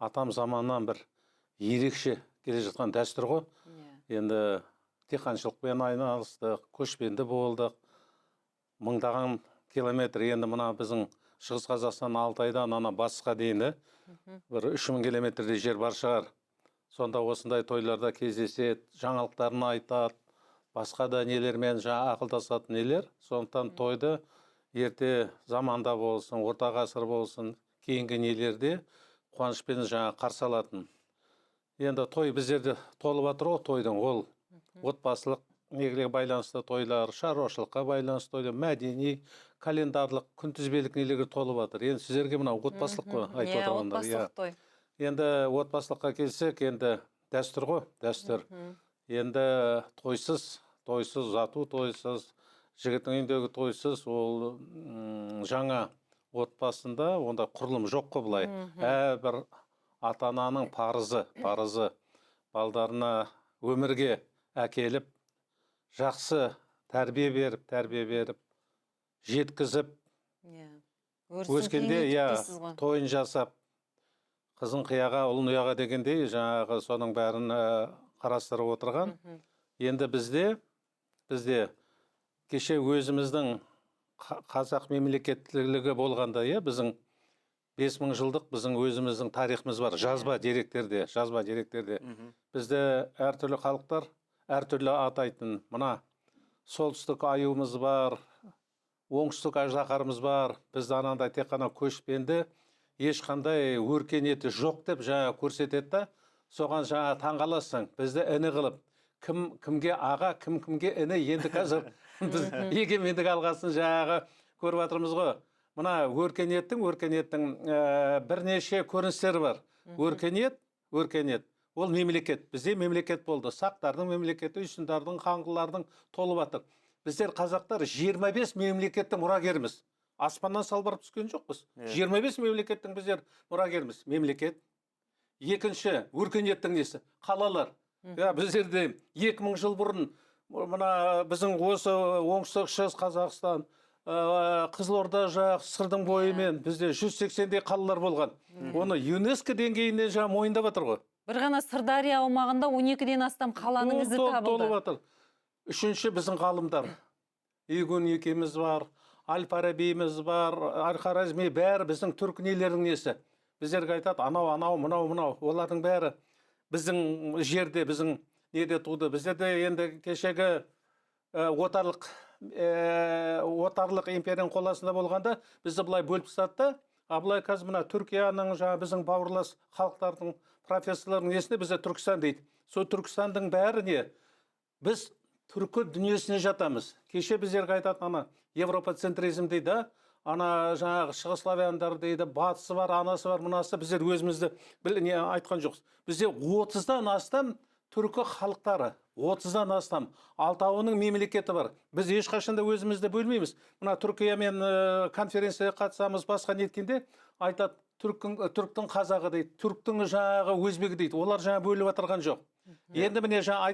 атам заманнан бір ерекше келе жатқан дәстүр ғой. Енді диқаншылықпен айналыстық, көшпенді болдық. Мыңдаған километр, енді мына біздің Шығыс Қазақстан Алтайдан ана батысқа дейін бір 3000 километрдей жер бар шығар. Сонда осындай тойларда кездеседі, жаңалықтарын айтады, басқа да нелермен жаңа ақылдасатын нелер. Сондықтан тойды ерте заманда болсын, орта ғасыр болсын, кейінгі нелерде қуанышпен жаңа қарсы алатын. Енді той біздерде толып жатыр ғой, тойдың ол отбасылық неге байланысты тойлар, шаруашылыққа байланысты тойлар, мәдени, календарлық, күнтізбелік нелерге толып жатыр. Енді сіздерге мынау отбасылық қой айтып Иә, отырғандар. Иә. отбасылық той. Енді отбасылыққа келсек, енді дәстүр ғой, дәстүр. Енді тойсыз, тойсыз, ұзату тойсыз, жігіттің үйіндегі тойсыз, ол жаңа отбасында ондай құрылым жоқ қой былай. Әрбір ата ананың парызы балдарына өмірге әкеліп, жақсы тәрбие беріп, жеткізіп, Иә. Өрісін өскенде кеңейтіп иә дейсіз ғой. тойын жасап, қызын қияға, ұлын ұяға дегендей, жаңағы соның бәрін қарастырып отырған. Енді бізде кеше өзіміздің қазақ мемлекеттілігі болғанда, иә, біздің 5000 жылдық біздің өзіміздің тарихымыз бар, жазба деректерде. Бізде әртүрлі халықтар әртүрлі атайтын. Мына солтүстік аюымыз бар, оңтүстік аждаһарымыз бар. Бізді анандай тек қана көшпенді, ешқандай өркениеті жоқ деп жаңа көрсетеді да, соған жаңа таңғаласың. Бізді іні қылып, кім кімге аға, кім кімге іні, енді қазір біз егемендік алғасын жаңағы көріп жатырмыз ғой. Мына өркениеттің бірнеше көріністері бар. Өркениет ол мемлекет. Бізде мемлекет болды, сақтардың мемлекеті, үйсіндардың, қаңғылардың толып жатыр. Біздер, қазақтар, 25 мемлекеттің мұрагеріміз, аспаннан салбырап түскен жоқпыз. 25 мемлекеттің біздер мұрагеріміз. Мемлекет. Екінші өркениеттің несі? Қалалар. Иә, біздерде 2000 жыл бұрын мына біздің осы оңтүстік шығыс Қазақстан, Қызылорда жақ, Сырдың бойымен бізде 180-дей қалалар болған. Оны ЮНЕСКО деңгейінен жаңа мойындап жатыр ғой. Бір ғана Сырдария аумағында 12-ден астам қаланың ізі табылды. Толып жатыр. Үшінші, біздің ғалымдар, Игун екеміз бар, Әл Фарабиіміз бар, Әл Хорезми, бәрі біздің түрік нелерінің несі. Біздерге айтады: анау, анау, мынау, мынау. Олардың бәрі біздің жерде, біздің неде туды. Біздерде енді кешегі отарлық империяның қол астында болғанда, бізді былай бөліп тастады да. А былай қазір мына Түркияның, жаңа біздің бауырлас халықтардың профессорларының несінде бізде Түркістан дейді. Сол Түркістандың бәрі не, біз түркі дүниесіне жатамыз. Кеше біздерге айтатын ана европоцентризм дейді да, ана жаңағы шығыс славяндар дейді, батысы бар, анасы бар, мынасы. Біздер өзімізді не айтқан жоқпыз. Бізде 30-дан астам түркі халықтары, 30-дан астам, алтауының мемлекеті бар. Біз ешқашан да өзімізді бөлмейміз. Мына Түркиямен конференцияға қатысамыз, басқа неткенде айтады: түріктің қазағы дейді, түріктің жаңағы өзбегі дейді. Олар жаңа бөліп отырған жоқ. Енді міне, жаңа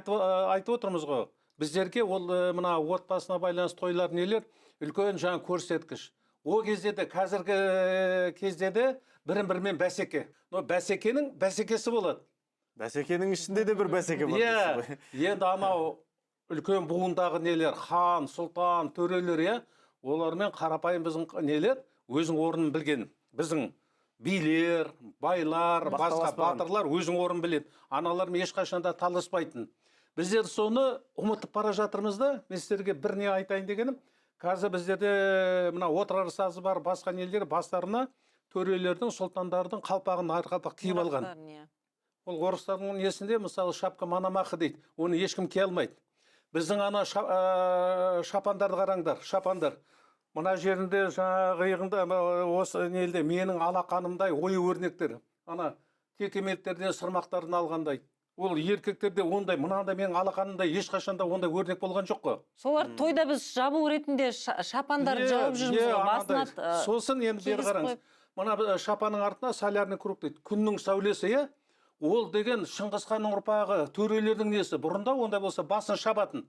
айтып отырмыз ғой, біздерге ол мына отбасына байланысты тойлар, нелер үлкен жаңа көрсеткіш. Ол кезде де, қазіргі кезде де бірін бірімен бәсеке, но бәсекенің бәсекесі болады. Бәсекенің ішінде де бір бәсеке бар Иә. дейсіз ғой. Енді анау үлкен буындағы нелер, хан, сұлтан, төрелер, иә, олармен қарапайым біздің нелер өзінің орнын білген. Біздің билер, байлар, басқа Бақталаспаған. батырлар өзінің орнын біледі, аналармен ешқашан да таласпайтын. Біздер соны ұмытып бара жатырмыз да. Мен сіздерге бір не айтайын дегенім, қазір біздерде мына Отырар сазы бар, басқа нелер, бастарына төрелердің, сұлтандардың қалпағын, арқалпақ киіп алған. Мұраттарын, иә. Ол орыстардың несінде, мысалы, шапка Мономаха дейді, оны ешкім кие алмайды. Біздің ана шапандарды қараңдар. Шапандар мына жерінде, жаңағы иығында, осы нелде менің алақанымдай ою өрнектер, ана текеметтерден, сырмақтардан алғандай. Ол еркектерде ондай мынандай менің алақанымдай ешқашан да ондай өрнек болған жоқ қой. Солар тойда біз жабу ретінде шапандарды жауып жүрміз Иә, ғой басына. анандай. Сосын енді бері кигізіп қараңыз. қойып. Мына шапанның артына солярный круг дейді, күннің сәулесі, иә. Ол деген Шыңғыс ханның ұрпағы, төрелердің несі. Бұрында ондай болса, басын шабатын.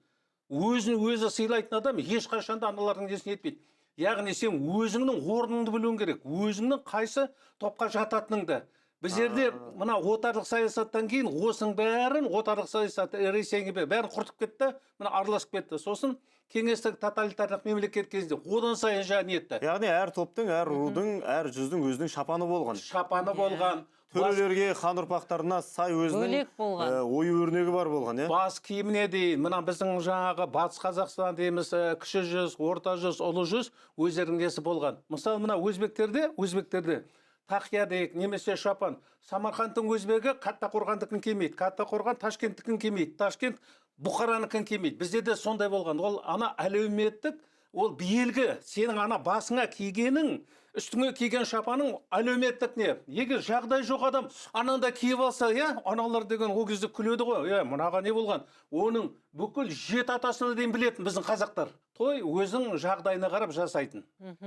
Өзін өзі сыйлайтын адам ешқашан да аналардың несін етпейді. Яғни сен өзіңнің орныңды білуің керек, өзіңнің қайсы топқа жататыныңды. Біздерде мына отарлық саясаттан кейін осының бәрін, отарлық саясат, Ресей бәрін құртып кетті, мына араласып кетті. Сосын кеңестік тоталитарлық мемлекет кезінде одан сайын жаңа нетті. Яғни әр топтың, әр рудың, әр жүздің өзінің шапаны болған. Шапаны болған. Төрелерге, хан ұрпақтарына сай өзінің Бөлек болған. Ою өрнегі бар болған, иә. Бас киіміне дейін. Мына біздің жаңағы Батыс Қазақстан дейміз, кіші жүз, орта жүз, ұлы жүз, өздерінің несі болған. Мысалы, мына өзбектерде тақия дейік немесе шапан. Самарқандтың өзбегі Каттақорғандікін кимейді, Каттақорған Ташкенттікін кимейді, Ташкент Бұқаранікін кимейді. Бізде де сондай болған. Ол ана әлеуметтік, ол белгі, сенің ана басыңа кигенің, үстіңе киген шапаның әлеуметтік не. Егер жағдай жоқ адам ананда киіп алса, иә, аналар деген ол кезде күледі ғой, иә, мынаға не болған. Оның бүкіл жеті атасына дейін білетін біздің қазақтар. Той өзің жағдайына қарап жасайтын.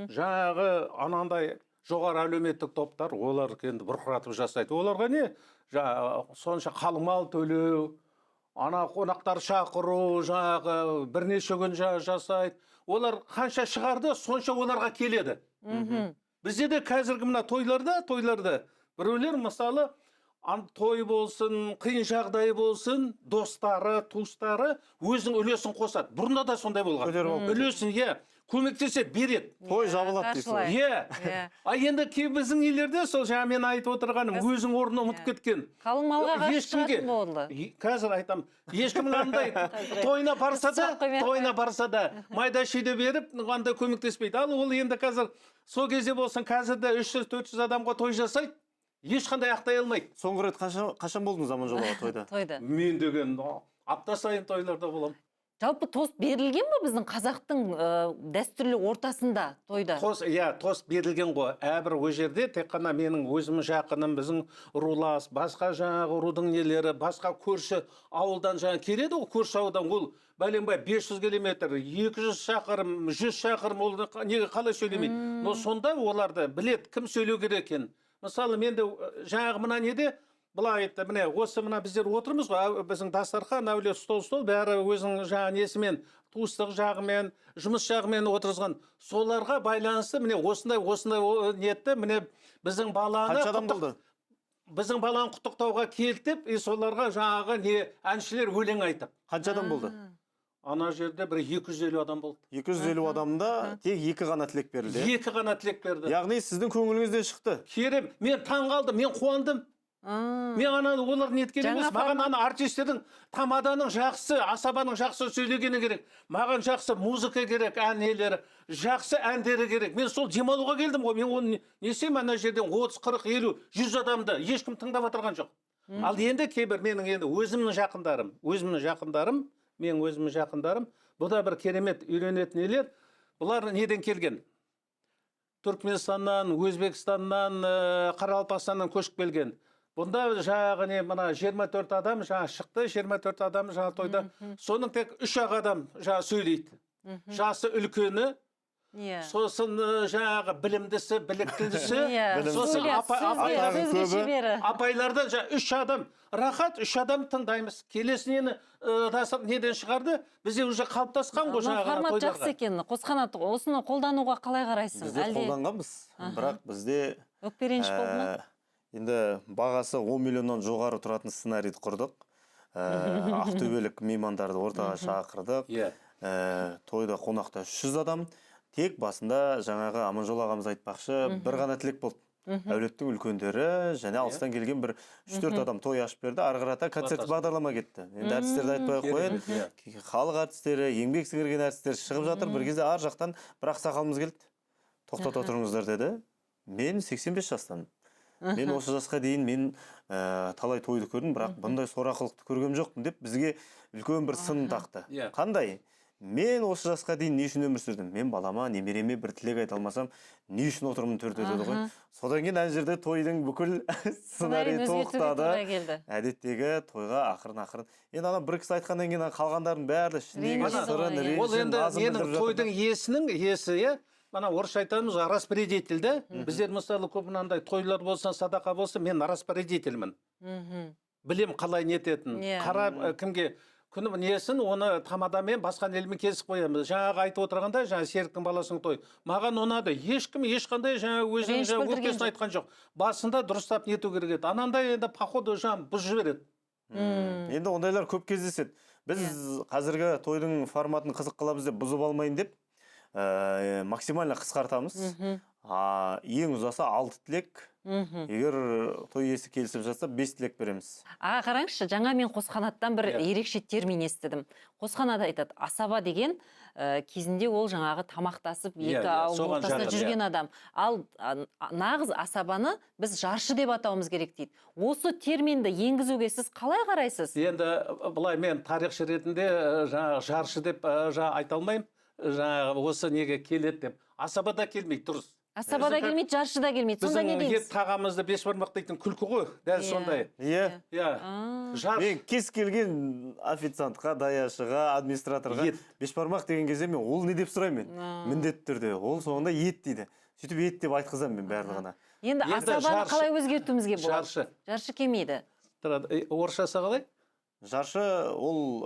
Жаңағы анандай жоғары әлеуметтік топтар, олар енді бұрқыратып жасайды. Оларға не? Жаңағы сонша қалың мал төлеу, ана қонақтар шақыру, жаңағы бірнеше күн жасайды. Олар қанша шығарды, сонша оларға келеді. Бізде де қазіргі мына тойларда біреулер мысалы той болсын, қиын жағдай болсын, достары, туыстары өзінің үлесін қосады. Бұрында да сондай болған. Көтеріп алып кетеді. Үлесін, иә, көмектеседі, береді. Той жабылады дейсің ғой. Иә. Иә. А енді кей біздің нелерде сол жаңа мен айтып отырғаным, өзің орнын ұмытып кеткен. Қалың малға қарсы Ешкімге шығатын болды. Қазір айтам, ешкім андай тойына барса да, Сұрақ қоймай ақ тойына барса да майда шүйде беріп, андай көмектеспейді. Ал ол енді қазір сол кезде болсын, қазір де 300-400 адамға той жасайды, ешқандай ақтай алмайды. Соңғы рет қашан болдыңыз Аманжол аға тойда? Тойда. Мен деген апта сайын тойларда боламын. Жалпы тост берілген бе біздің қазақтың дәстүрлі ортасында тойда? Тост, иә, тост берілген ғой. Әрбір ол жерде тек қана менің өзімнің жақыным, біздің рулас, басқа жаңағы рудың нелері, басқа көрші ауылдан жаңа келеді ғой, көрші ауылдан ол бәленбай 500 километр, 200 шақырым, 100 шақырым ол неге қалай сөйлемейді. Но сонда оларды білет, кім сөйлеу керек екенін. Мысалы, мен де жаңағы мына неде былай айтты, міне осы мына біздер отырмыз ғой, біздің дастархан, әулет, стол, бәрі өзінің жаңа несімен, туыстық жағымен, жұмыс жағымен отырғызған. Соларға байланысты міне осындай, осындай ниетті, міне біздің баланы Қанша адам болды? Біздің баланы құттықтауға келді деп, и соларға жаңағы не әншілер өлең айтып. Қанша адам болды? Ана жерде бір 250 адам болды. 250 адамда тек екі ғана тілек берілді, иә? Екі ғана тілек берді. Яғни сіздің көңіліңізден шықты. Керем, мен таң қалдым, мен қуандым. Мен ана олар неткен Жаңа емес, маған формат. ана артистердің, тамаданың жақсы, асабаның жақсы сөйлегені керек. Маған жақсы музыка керек, ән нелері, жақсы әндері керек. Мен сол демалуға келдім ғой. Мен оны не істеймін ана жерден 30, 40, 50, 100 адамды ешкім тыңдап отырған жоқ. Ал енді кейбір менің енді өзімнің жақындарым, өзімнің жақындарым, менің өзімнің жақындарым, бұл да бір керемет үйренетін нелер. Бұлар неден келген? Түркменстаннан, Өзбекстаннан, Қарақалпақстаннан көшіп келген. Бұнда жаңағы не мына 24 адам жаңа шықты, 24 адам жаңа тойда. Соның тек 3 ақ адам жаңа сөйлейді. Жасы үлкені, сосын жаңағы білімдісі, біліктілісі, сосын Сөзге шебері. апайлардан жаңа 3 адам рахат, 3 адам тыңдаймыз. Келесі нені неден шығарды? Бізде уже қалыптасқан ғой Мына жаңағы формат тойларға. жақсы екен. Қосқанат, осыны қолдануға қалай қарайсың? Бізде Әлде қолданғанбыз, бірақ бізде өкпе реніш болды ма? Енді бағасы 10 миллионнан жоғары тұратын сценарийді құрдық. Ақтөбелік меймандарды ортаға шақырдық. Тойда қонақта 300 адам. Тек басында жаңағы Аманжол ағамыз айтпақшы, бір ғана тілек болды. Әулеттің үлкендері және алыстан келген бір 3-4 адам той ашып берді. Ары қарата концерт бағдарлама кетті. Енді әртістерді айтпай ақ қояйын. Халық әртістері, еңбек сіңірген әртістер шығып жатыр. Бір кезде ар жақтан бір ақсақалымыз келді. Тоқтата отырыңыздар деді. Мен 85 жастамын. Мен осы жасқа дейін талай тойды көрдім, бірақ бұндай сорақылықты көргем жоқпын деп бізге үлкен бір сын тақты. Қандай? Мен осы жасқа дейін не үшін өмір сүрдім? Мен балама, немереме бір тілек айта алмасам, не үшін отырмын төртеу деді ғой. Содан кейін ана жерде тойдың бүкіл сценарийі Сценарийін өзгертуге тоқтады. тура келді. Әдеттегі тойға ақырын-ақырын. Енді ана бір кісі айтқаннан кейін қалғандардың бәрі ішіндегі Ренжіді сырын, ғой, иә. ренішін, Ол енді назын ненің білдіріп жатыр. тойдың иесінің иесі, иә? Мана орысша айтамыз, распорядитель да. Біздер мысалы көп мынандай тойлар болсын, садақа болсын, мен распорядительмін. Білем қалай нететінін. Қара кімге күні несін, оны тамадамен, басқа елмен келісіп қоямыз. Жаңағы айтып отырғандай, жаңа Серіктің баласының той. Маған ұнады. Ешкім ешқандай жаңа өзінің Реніш жаңа білдірген өкпесін жоқ. айтқан жоқ. Басында дұрыстап нету керек еді. Анандай енді походу жаңа бұзып жібереді. Енді ондайлар көп кездеседі. Біз қазіргі тойдың форматын қызық қыламыз деп бұзып алмайын деп, максимально қысқартамыз. Ең ұзаса 6 тілек. Егер той иесі келісіп жатса, 5 тілек береміз. Аға, қараңызшы, жаңа мен Қосқанаттан бір Иә. ерекше термин естідім. Қосқанат айтады, асаба деген кезінде ол жаңағы тамақтасып Иә, екі иә, ауыл соған ортасында жақын, жүрген адам. Ал нағыз асабаны біз жаршы деп атауымыз керек дейді. Осы терминді енгізуге сіз қалай қарайсыз? Енді былай, мен тарихшы ретінде жаңағы жаршы деп жаңа айта алмаймын. Жаңағы осы неге келеді деп. Асаба да келмейді, дұрыс. Асаба да Біздің келмейді, жаршы да келмейді. Сонда не Біздің дейміз? ет тағамызды бешбармақ дейтін күлкі ғой, дәл Иә. сондай. Иә. Иә. Жаршы. Мен кез келген официантқа, даяшыға, администраторға Ет. бешбармақ деген кезде мен ол не деп сұраймын мен. Міндетті түрде. Ол соңында ет дейді. Сөйтіп ет деп айтқызамын мен барлығына. Енді Енді асабаны жаршы. қалай өзгертуімізге болады? Жаршы. Жаршы келмейді. Тұрады. Орысшасы қалай? Жаршы ол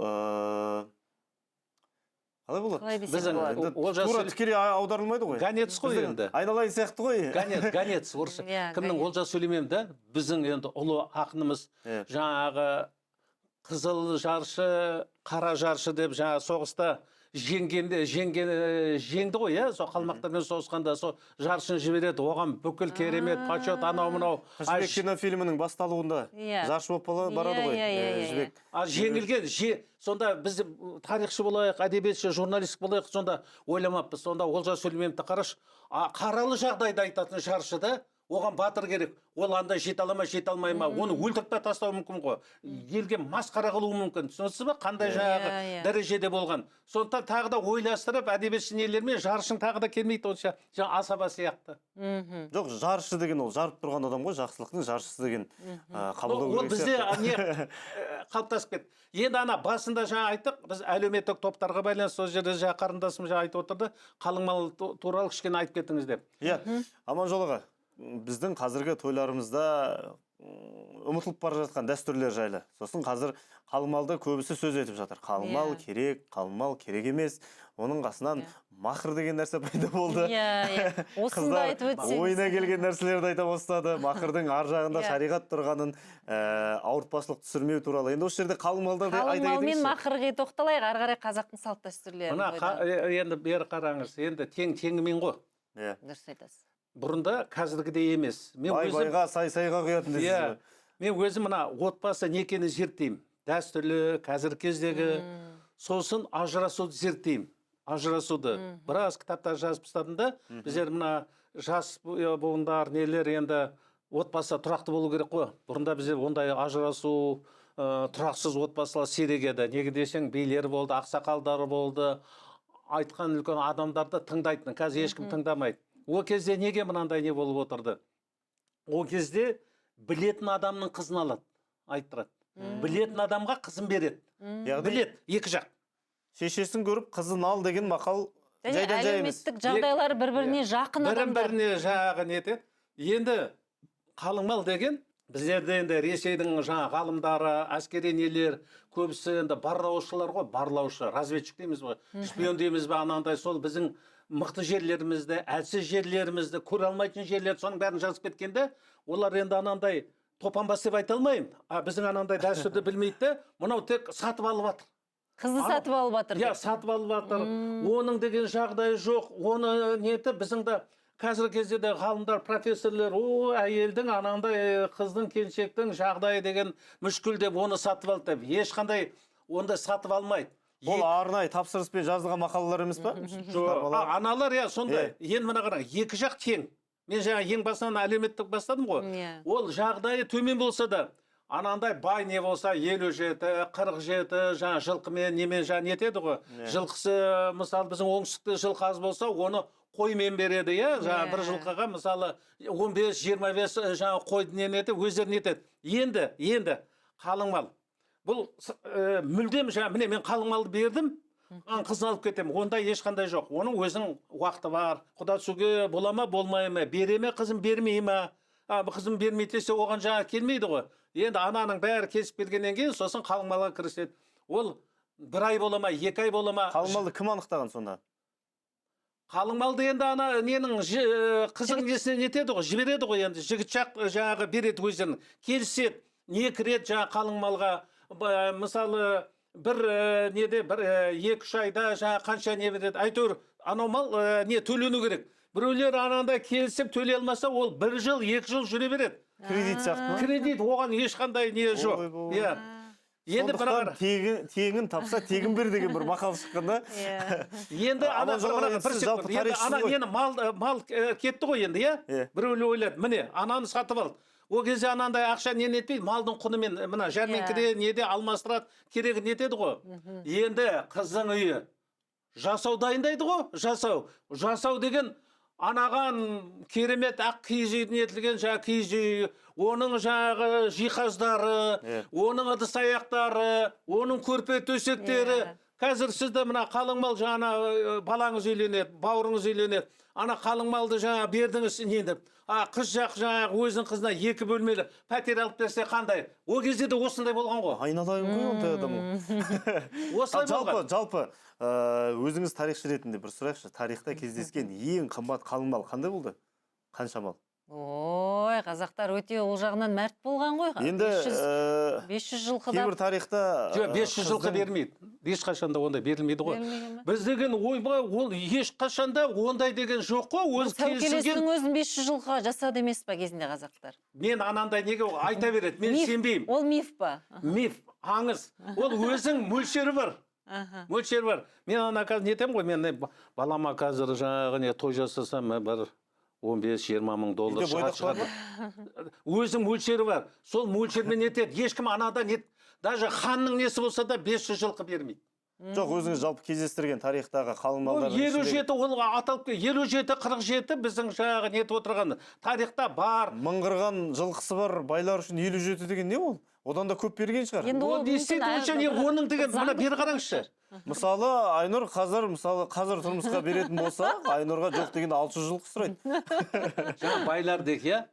қалай болады? Қалай десек Біздің болады? Енді Олжас тура Сүле- тікелей аударылмайды ғой. Гонец қой Біздің енді. Айналайын сияқты ғой. Гонец, гонец орысша. Иә, Кімнің гонец. Олжас Сүлейменов да, біздің енді ұлы ақынымыз, Иә. жаңағы қызыл жаршы, қара жаршы деп жаңағы соғыста жеңгенде, жеңді ғой, иә, сол қалмақтармен соғысқанда сол жаршыны жібереді, оған бүкіл керемет почет, анау мынау. Жібек кинофильмінің басталуында Иә. жаршы болып барады Иә, ғой, иә, иә, иә, Жібек. А жеңілген, сонда біз тарихшы болайық, әдебиетші, журналист болайық, сонда ойламаппыз. Сонда Олжас Сүлейменовті қарашы, қаралы жағдайды айтатын жаршы да, оған батыр керек. Ол анда жете ала ма, жете алмай ма, оны өлтіріп те тастауы мүмкін ғой. Елге масқара қылуы мүмкін. Түсінесіз ба, қандай жаңағы Иә, иә. дәрежеде болған. Сондықтан тағы да ойластырып, әдебиетші нелермен жаршың тағы да келмейді онша, жаңа асаба сияқты. Жоқ, жаршы деген ол жарып тұрған адам ғой, жақсылықтың жаршысы деген, қабылдау Ол керек бізде сияқты. не қалыптасып кетті. Енді ана басында жаңа айттық, біз әлеуметтік топтарға байланысты сол жерде жаңа қарындасым жаңа айтып отырды, қалың мал туралы кішкене айтып кеттіңіз деп. Иә, Аманжол аға, біздің қазіргі тойларымызда ұмытылып бара жатқан дәстүрлер жайлы. Сосын қазір қалың малды көбісі сөз етіп жатыр. Қалың мал Иә. керек, қалың мал керек емес. Оның қасынан Иә. мақыр деген нәрсе пайда болды. Иә, иә. Осыны да Қыздар айтып өтсеңіз. ойына келген нәрселерді айта бастады. Мақырдың ар жағында Иә. шариғат тұрғанын, ауыртпашылық түсірмеу туралы. Енді осы жерде қалың малдарды Қалың айта мал мен кетіңізші. мақырға тоқталайық, ары қарай қазақтың салт дәстүрлерін Мына енді бері қараңыз, енді тең теңімен ғой. Иә. Дұрыс айтасыз. Бұрында қазіргідей емес. Мен Бай өзім байға, сай сайға құятын дейсіз Иә. ғой. Мен өзім мына отбасы некені зерттеймін. Дәстүрлі, қазіргі кездегі. Сосын ажырасуды зерттеймін. Ажырасуды. Біраз кітаптар жазып тастадым да, біздер мына жас буындар, нелер енді отбасы тұрақты болу керек қой. Бұрында бізде ондай ажырасу, тұрақсыз отбасылар сирек еді. Неге десең, билер болды, ақсақалдар болды, айтқан үлкен адамдарды тыңдайтын. Қазір ешкім тыңдамайды. О кезде неге мынандай не болып отырды? О кезде білетін адамның қызын алады, айттырады. Білетін адамға қызын береді. Яғни Білет, екі жақ. Шешесін көріп қызын ал деген мақал Және жайдан жай емес. әлеуметтік жағдайлары бір-біріне жақын адамдар. Бірін-біріне жаңағы не етеді. Енді қалың мал деген біздерде енді Ресейдің жаңа ғалымдары, әскери нелер, көбісі енді барлаушылар ғой, барлаушы, разведчик дейміз ғой, шпион дейміз бе, анандай сол біздің мықты жерлерімізді, әлсіз жерлерімізді, көре алмайтын жерлерді, соның бәрін жазып кеткенде, олар енді анандай топанбас деп айта алмаймын. А біздің анандай дәстүрді білмейді де, мынау тек сатып алып жатыр. Қызды сатып алып жатыр Иә, деп. сатып алып жатыр. Оның деген жағдайы жоқ. Оны неті біздің де қазіргі кезде де ғалымдар, профессорлар, о, әйелдің анандай қыздың, келіншектің жағдайы деген мүшкіл деп оны сатып алды деп. Ешқандай онда сатып алмайды. Ол арнайы тапсырыспен жазылған мақалалар емес па? Жоқ, аналар, иә, сондай. Иә. Енді мына қараң, екі жақ тең. Мен жаңа ең басынан әлеуметтік бастадым ғой. Иә. Ол жағдайы төмен болса да, анандай бай не болса, 57, 47, жаңа жылқымен немен жаңа нетеді ғой. Иә. Жылқысы, мысалы, біздің оңтүстікте жылқы аз болса, оны қоймен береді, иә, жаңа бір Иә. жылқыға, мысалы, 15, 25, жаңа қойды не нетеді, өздері нетеді. Енді қалың мал. Бұл мүлдем жаңа, міне мен қалың малды бердім, қызын алып кетемін. Ондай ешқандай жоқ. Оның өзінің уақыты бар. Құда түсуге бола ма, болмай ма, бере ме қызын, бермей ме? Қызын бермейді десе, оған жаңа келмейді ғой. Енді ананың бәрі келісіп бергеннен кейін сосын қалың малға кіріседі. Ол бір ай бола ма, 2 ай бола ма? Қалың малды кім анықтаған сонда? Қалың малды енді ана ненің қызының несіне нетеді ғой, жібереді ғой енді. Жігіт жақ жаңағы береді өздерінің. Келіседі, не кіреді жаңа қалың малға. Мысалы, бір неде, бір екі-үш айда жаңа қанша не береді. Әйтеуір анау мал не төлену керек. Біреулер анандай келісіп төлей алмаса, ол 1 жыл, 2 жыл жүре береді. Кредит сияқты ма? Кредит, оған ешқандай не жоқ. Ойбой. Иә. Енді Сондықтан тегін тапса тегін бер деген бір мақал шыққан да. Енді ана Аманжол аға, бір сіз жалпы секунд. Енді тарихшысыз ана ғой. нені мал кетті ғой енді, иә? Иә. Біреулер ойлады, міне, ананы сатып алды. Ол кезде анандай ақша нені етпейді, малдың құнымен мына жәрмеңкеде неде алмастырады, керегін нетеді ғой. Енді қыздың үйі жасау дайындайды ғой, жасау. Жасау деген анаған керемет ақ киіз үйден етілген жаңа киіз үй, оның жаңағы жиһаздары, оның ыдыс аяқтары, оның көрпе төсектері. Қазір сізді мына қалың мал жаңа балаңыз үйленеді, бауырыңыз үйленеді. Ана қалың малды жаңа бердіңіз не деп. Қыз жақ жаңағы өзінің қызына 2 бөлмелі пәтер алып берсе қандай? Ол кезде де осындай болған ғой. Айналайын ғой ондай адам. Осылай болған. Жалпы өзіңіз тарихшы ретінде бір сұрайықшы. Тарихта кездескен ең қымбат қалың мал қандай болды? Қанша мал? Ой, қазақтар өте ол жағынан мәрт болған ғой. Енді 500 жылқыда кейбір тарихта жоқ, 500 жылқы бермейді. Ешқашан да ондай берілмейді ғой. Біз деген ойбай, ол ешқашан да ондай деген жоқ қой. Өз сәукелесінің өзін 500 жылқыға жасады емес па кезінде қазақтар? Мен анандай неге айта береді, мен сенбеймін. Ол миф па? Миф, аңыз. Ол өзің мөлшері бар. Мөлшері бар. Мен ана қазір не етемін ғой, мен балама қазір жаңағы не той жасасам, бір 15-20 мың доллар шығады. Өзің мөлшері бар. Сол мөлшермен етеді. Ешкім анадан нет. Даже ханның несі болса да 500 жылқы бермейді. Жоқ, өзіңіз жалпы кездестірген тарихтағы қалың малдардың 57 ол аталып 57-47 біздің жаңағы нетіп отырған тарихта бар. Мыңғырған жылқысы бар байлар үшін 57 деген не ол? Одан да көп берген шығар. Енді ол не істейді онша не оның деген мына бері қараңызшы. Мысалы, Айнұр қазір, мысалы, қазір тұрмысқа беретін болса, Айнұрға жоқ дегенде 600 жылқы сұрайды. Жаңа байлар дек, иә?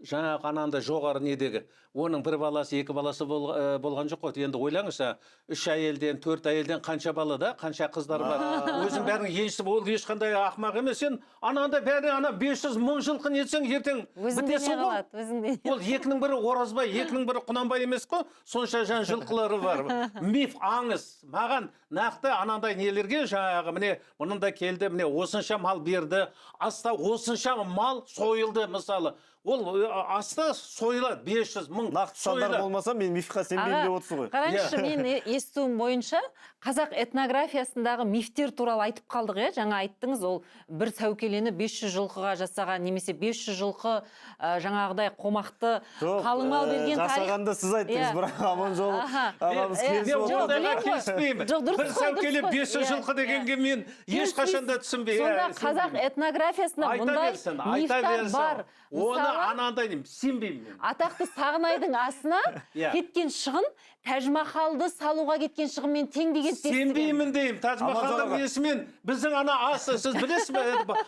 Жаңа анандай жоғары недегі. Оның бір баласы, 2 баласы болған жоқ қой. Енді ойлаңызшы, 3 әйелден, 4 әйелден қанша бала да, қанша қыздар бар. Өзің бәрінің еншісі, ол ешқандай ақымақ емес. Сен анандай бәрі ана 500 мың жылқы нетсең, ертең бітесің ғой. Ол 2-нің бірі Оразбай, 2-нің бірі Құнанбай емес қой. Сонша жан жылқылары бар. Миф, аңыз. Маған нақты анандай нелерге жаңағы міне мұнында келді, міне осынша мал берді, аста осынша мал сойылды мысалы. Ол аста сойылады, 500 мың. Нақты сандар болмаса, мен мифқа сенбеймін деп отырсыз ғой. Қараңызшы, мен естуім бойынша қазақ этнографиясындағы мифтер туралы айтып қалдық, иә? Жаңа айттыңыз, ол бір сәукелені 500 жылқыға жасаған, немесе 500 жылқы жаңағыдай қомақты қалың мал берген тарих. Жасағанды сіз айттыңыз, бірақ Аманжол ағамыз келісіп отыр. Мен келіспеймін. Бір сәукеле 500 жылқы дегенге мен ешқашан да түсінбеймін. Сонда қазақ этнографиясында мұндай мифтар бар. Оны анандай деймін, сенбеймін мен. Атақты Сағынайдың асына кеткен шығын Тәж-Махалды салуға кеткен шығынмен тең деген Сенбеймін деймін. Тәж-Махалдың несімен біздің ана асы, сіз білесіз бе,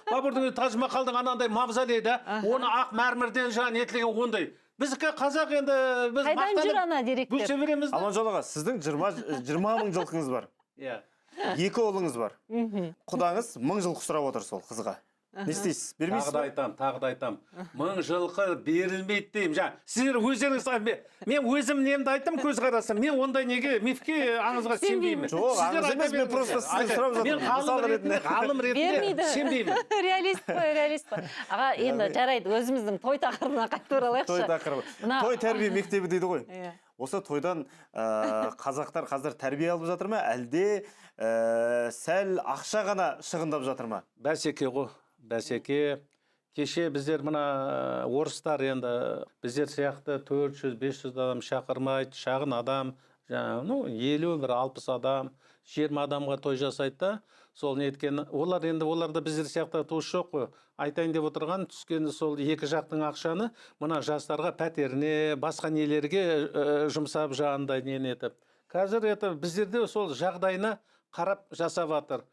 Бабурдың Тәж-Махалдың анандай мавзолейі да, оны ақ мәрмірден жаңа нетілген ондай. Біздікі қазақ енді біз қайдан жүр ана деректер? Бөлсе береміз да. Аманжол аға, сіздің 20 мың жылқыңыз бар. 2 ұлыңыз бар. Құдаңыз 1000 жылқы сұрап отыр сол қызға. Не істейсіз? Бермейсіз ба? Тағы да айтам. 1000 жылқы берілмейді деймін. Жаңа, сіздер өздеріңіз, мен өзім немді айттым, көзқарасым. Мен ондай неге мифке, аңызға сенбеймін. Жоқ, аңыз емес, мен просто сізден сұрап жатырмын. Мен ғалым ретінде сенбеймін. Реалист қой, реалист қой. Аға, енді жарайды, өзіміздің той тақырыбына қайтып оралайықшы. Той тақырыбы. Той тәрбие мектебі дейді ғой. Осы тойдан қазақтар қазір тәрбие алып жатыр ма, әлде сәл ақша ғана шығындап жатыр ма? Бәсеке ғой. Бәсеке, кеше біздер мына орыстар енді біздер сияқты 400-500 адам шақырмайды, шағын адам, жаңа, ну, 50, бір 60 адам, 20 адамға той жасайды да, сол неткен, олар енді оларда біздер сияқты туыс жоқ қой. Айтайын деп отырған түскен сол екі жақтың ақшаны мына жастарға пәтеріне, басқа нелерге жұмсап жағындай нені етіп. Қазір это біздерде сол жағдайына қарап жасап жатыр.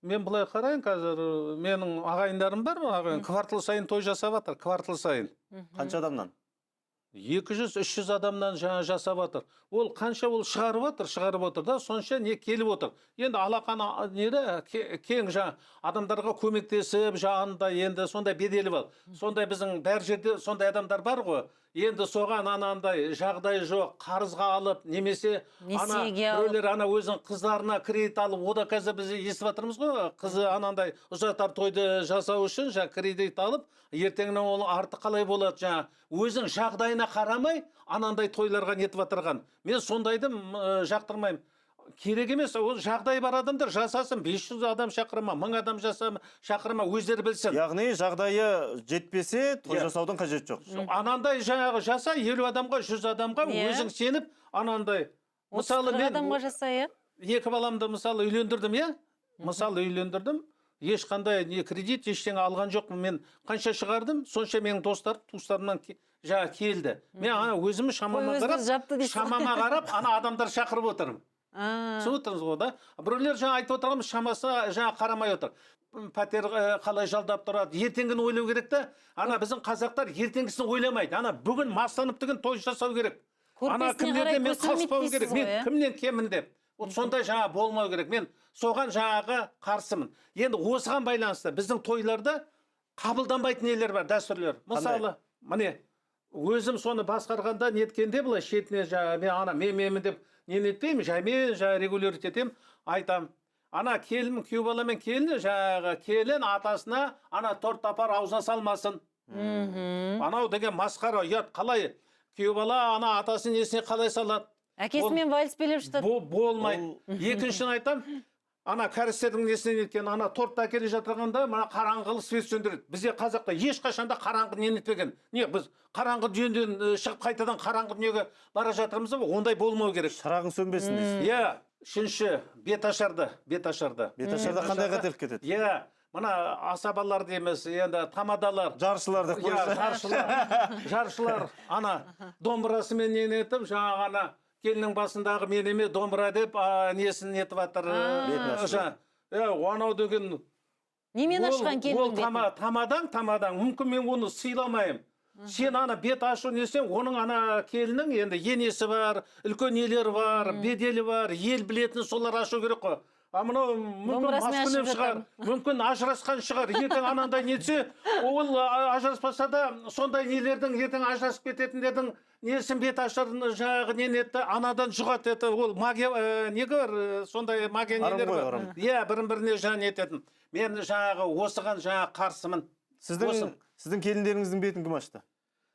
Мен былай қарайын, қазір менің ағайындарым бар, ағайын квартал сайын той жасап жатыр, квартал сайын. Қанша адамнан? 200-300 адамнан жаңа жасап жатыр. Ол қанша ол шығарып жатыр, шығарып отыр да, сонша не келіп отыр. Енді алақаны неде кең жаңа адамдарға көмектесіп, жағында енді сондай беделі бар. Сондай біздің бәр жерде сондай адамдар бар ғой. Енді соған анандай жағдай жоқ, қарызға алып, немесе ана Несиеге алып. біреулер ана өзінің қыздарына кредит алып, о да қазір біз естіп жатырмыз ғой, қызы анандай ұзатар тойды жасау үшін жаңа кредит алып, ертеңіне оның арты қалай болады, жаңа өзінің жағдайына қарамай анандай тойларға нетіп жатырған. Мен сондайды жақтырмаймын. Керек емес, ол жағдай бар адамдар жасасын, 500 адам шақырма, 1000 адам шақырма, өздері білсін. Яғни жағдайы жетпесе той Иә. жасаудың қажеті жоқ. Анандай жаңағы жаса, 50 адамға, 100 адамға Иә. өзің сеніп, анандай. Мысалы 30-40 мен адамға жаса, иә? екі баламды мысалы үйлендірдім, иә? Мысалы үйлендірдім. Ешқандай не кредит, ештеңе алған жоқпын. Мен қанша шығардым, сонша менің достарым, туыстарымнан жаңа келді. Мен ана өзім шамама Той қарап, өзіңіз жапты дейсіз ғой. шамама қарап, ана адамдар шақырып отырмын. Түсініп отырмыз ғой да? Біреулер жаңа айтып отырғанымыз шамасына жаңа қарамай отыр. Пәтер қалай жалдап тұрады, ертеңгіні ойлау керек та. Ана біздің қазақтар ертеңгісін ойламайды. Ана бүгін мастанып деген той жасау керек. Ана Көрпесіне кімдерден қарай мен көсілмейді қалыспау дейсіз керек, ғой, мен иә? кімнен кеммін деп. Вот сондай жаңа болмау керек. Мен соған жаңағы қарсымын. Енді осыған байланысты біздің тойларда қабылданбайтын нелер бар, дәстүрлер. Мысалы, міне өзім соны басқарғанда неткенде былай шетіне жаңа мен ана мен менмін деп не нетпеймін, жаймен жаңа регулировать етемін, айтамын. Ана келін, күйеу бала мен келіні жаңағы келін атасына ана торт апар аузына салмасын. Анау деген масқара, ұят, қалай күйеу бала ана атасының несіне қалай салады? Әкесімен вальс билеп жатады. Болмайды. Екіншісін айтам, ана кәрістердің несінен неткен, ана тортты әкеле жатырғанда мына қараңғылы свет сөндіреді. Бізде қазақта ешқашан да қараңғы не нетпеген. Не, біз қараңғы дүниеден шығып қайтадан қараңғы дүниеге бара жатырмыз ба? Ондай болмау керек. Шырағың сөнбесін дейсіз. Иә, үшінші, бет ашарды, бет ашарды. Бет ашарда қандай қателік кетеді? Иә, мына асабалар дейміз, енді тамадалар. Жаршылар деп Иә, қойса. жаршылар, жаршылар, ана домбырасымен нені етіп, жаңағы ана келіннің басындағы мен еме домбыра деп несін нетіп жатыр. Бетін ашып. Анау деген Немен ашқан ол келіннің бетін? тамадаң, мүмкін мен оны сыйламаймын. Сен ана бет ашу несең, оның ана келіннің енді енесі бар, үлкен нелері бар, беделі бар, ел білетін солар ашу керек қой. А мынау мүмкін Домбырасымен маскүнем ашып шығар, мүмкін ажырасқан шығар. Ертең анандай нетсе, ол ажыраспаса да сондай нелердің ертең ажырасып кететіндердің несін бет ашарын жаңағы не нетті, анадан жұғады еді. Ол магия, неге бар, сондай магия нелер ғой, бар. ырым. Иә, бірін-біріне жаңа нететін. Мен жаңағы осыған жаңа қарсымын. Сіздің келіндеріңіздің бетін кім ашты?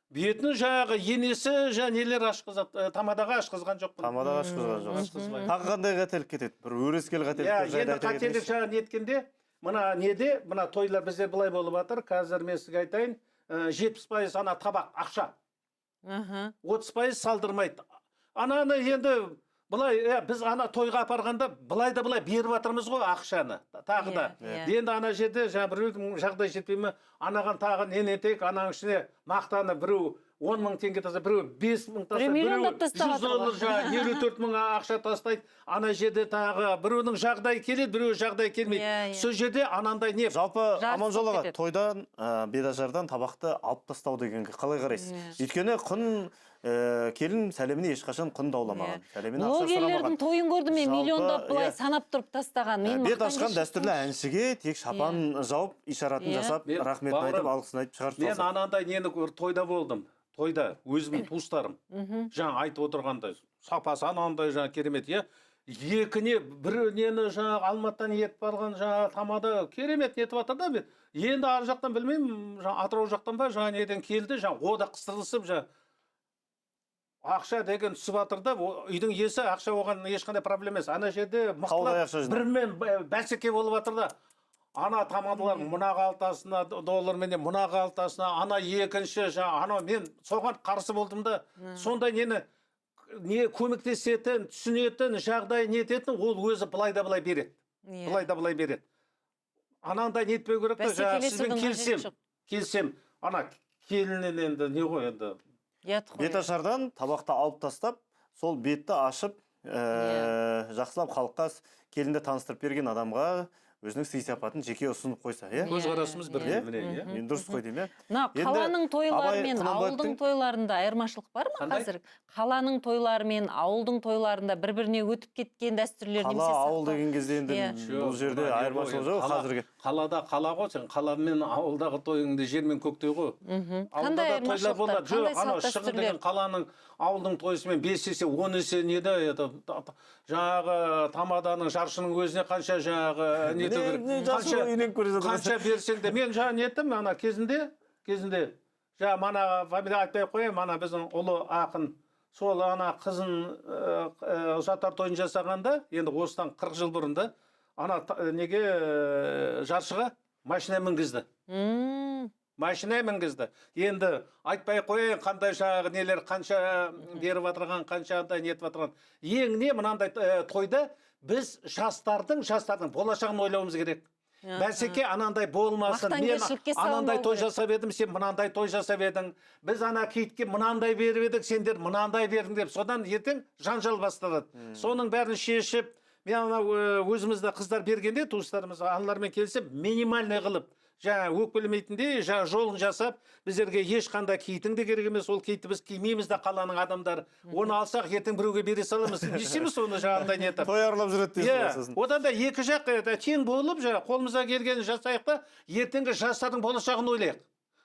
Бетін жаңағы енесі жаңа нелер ашқызады, тамадаға ашқызған жоқпын. Тамадаға ашқызған жоқ. Ашқызбаймын. Тағы қандай қателік кетеді? Бір өрескел Иә, қателіктер жайлы енді айта қателік кетіңізші. жаңа неткенде, мына неде, мына тойлар бізде былай болып жатыр. Қазір мен сізге айтайын, 70% ана табақ ақша. 30% салдырмайды. Ананы енді былай, біз ана тойға апарғанда былай да былай беріп жатырмыз ғой ақшаны. Тағы да. Иә, иә. Енді ана жерде жаңа біреудің жағдай жетпей ме, анаған тағы не нетейік, ананың ішіне мақтаны біреу 10 мың теңге тастайды, біреу 5 мың тастайды, Біреу миллиондап біреу тастап 100 жатыр ғой. доллар жаңа 54 мың ақша тастайды. Ана жерде тағы біреудің жағдайы келеді, біреу жағдайы келмейді. Иә, иә. Сол жерде анандай не? Жалпы Жарыс Аманжол болып аға, кетеді. тойдан, беташардан табақты алып тастау дегенге қалай қарайсыз? Иә. Өйткені құн, келін сәлеміне ешқашан құн дауламаған. Иә. Сәлеміне ақша Блогерлердің сұрамаған. тойын көрдім мен, Жалпы, миллиондап былай иә. санап тұрып тастаған. Мен Бет мақтан ашқан кешіп дәстүрлі әншіге тек шапан жауып, ишаратын Иә. жасап, Мен рахметін бауырым, айтып, алғысын айтып шығарып Мен салса. анандай нені көр, тойда болдым. Тойда өзімнің туыстарым. Жаңа айтып отырғандай, сапасы анандай жаңа керемет, иә. Екіне бір нені жаңа Алматыдан етіп барған жаңа тамада керемет нетіп жатыр да. Мен енді ар жақтан білмеймін, жаңа Атырау жақтан ба, жаңа неден келді, жаңа о да қыстырылысып, жаңа ақша деген түсіп жатыр да, үйдің иесі ақша оған ешқандай проблема емес. Ана жерде Қаудай мықтылап ақша жинап. бірімен бәсеке болып жатыр да. Ана тамадалар мына қалтасына долларменен, мына қалтасына, ана екінші жаңа анау, мен соған қарсы болдым да. Сондай нені не көмектесетін, түсінетін, жағдай нететін, ол өзі былай да былай береді. Иә. Былай да былай береді. Анандай нетпеу керек та, жаңағы сізбен Бәсекелесудің қажеті келісем, жоқ. келісем. Ана келіннен енді не ғой енді. Ұят қой. Бет ашардан табақты алып тастап, сол бетті ашып, жақсылап халыққа келінді таныстырып берген адамға Өзінің сый сияпатын жеке ұсынып қойса, иә? Көзқарасымыз бірдей, Иә? міне, иә. Мен дұрыс қой деймін, иә? Мына Енді қаланың тойлары Абай мен ауылдың Құнанбаевтың- тойларында айырмашылық бар ма Қандай? қазір? Қаланың тойлары мен ауылдың тойларында бір-біріне өтіп кеткен дәстүрлер Қала, немесе ауыл сақтау- деген кезде енді Иә. бұл жерде Жоқ, айырмашылық жоқ қазіргі. Қалада қала ғой, сен қала мен ауылдағы тойыңды жер мен көктей ғой. Ауылда Қандай да тойлар айырмашылықтар, болады. қандай Жоқ, анау салт шығын дәстүрлер? деген қаланың, ауылдың тойысымен 5 есе, 10 есе неде, это, жаңағы тамаданың, жаршының өзіне қанша жаңағы не ету керек. Міне, жасы Қанша- үйленіп келе жатыр. Қанша берсең де, мен жаңа неттім, ана кезінде, жаңа мана фамилия айтпай ақ қояйын, мана біздің ұлы ақын, сол ана қызын ұзатар тойын жасағанда, енді осыдан 40 жыл бұрын да, ана неге жаршыға машина мінгізді. Машина мінгізді. Енді айтпай қояйын, қандай жаңағы нелер, қанша беріп жатырған, қанша андай нетіп жатырған. Ең не мынандай тойда біз жастардың болашағын ойлауымыз керек. Бәсеке анандай болмасын. Мен Мақтанкершілікке анандай салынбау той керек. жасап едім, сен мынандай той жасап едің. Біз ана киітке мынандай беріп едік, сендер мынандай бердің деп. Содан ертең жанжал басталады. Соның бәрін шешіп, мен анау өзімізді қыздар бергенде туыстарымызға аналармен келісіп, минимальный қылып, жаңа өкпелемейтіндей, жаңа жолын жасап, біздерге ешқандай киітің де керек емес, ол киітті біз кимейміз де қаланың адамдары. Оны алсақ, ертең біреуге бере саламыз. Не істейміз оны жаңағындай нетіп? Той аралап жүреді дейсіз ғой Иә, сосын. одан да екі жақ тең болып, жаңа қолымызға келгенін жасайық та, ертеңгі жастардың болашағын ойлайық.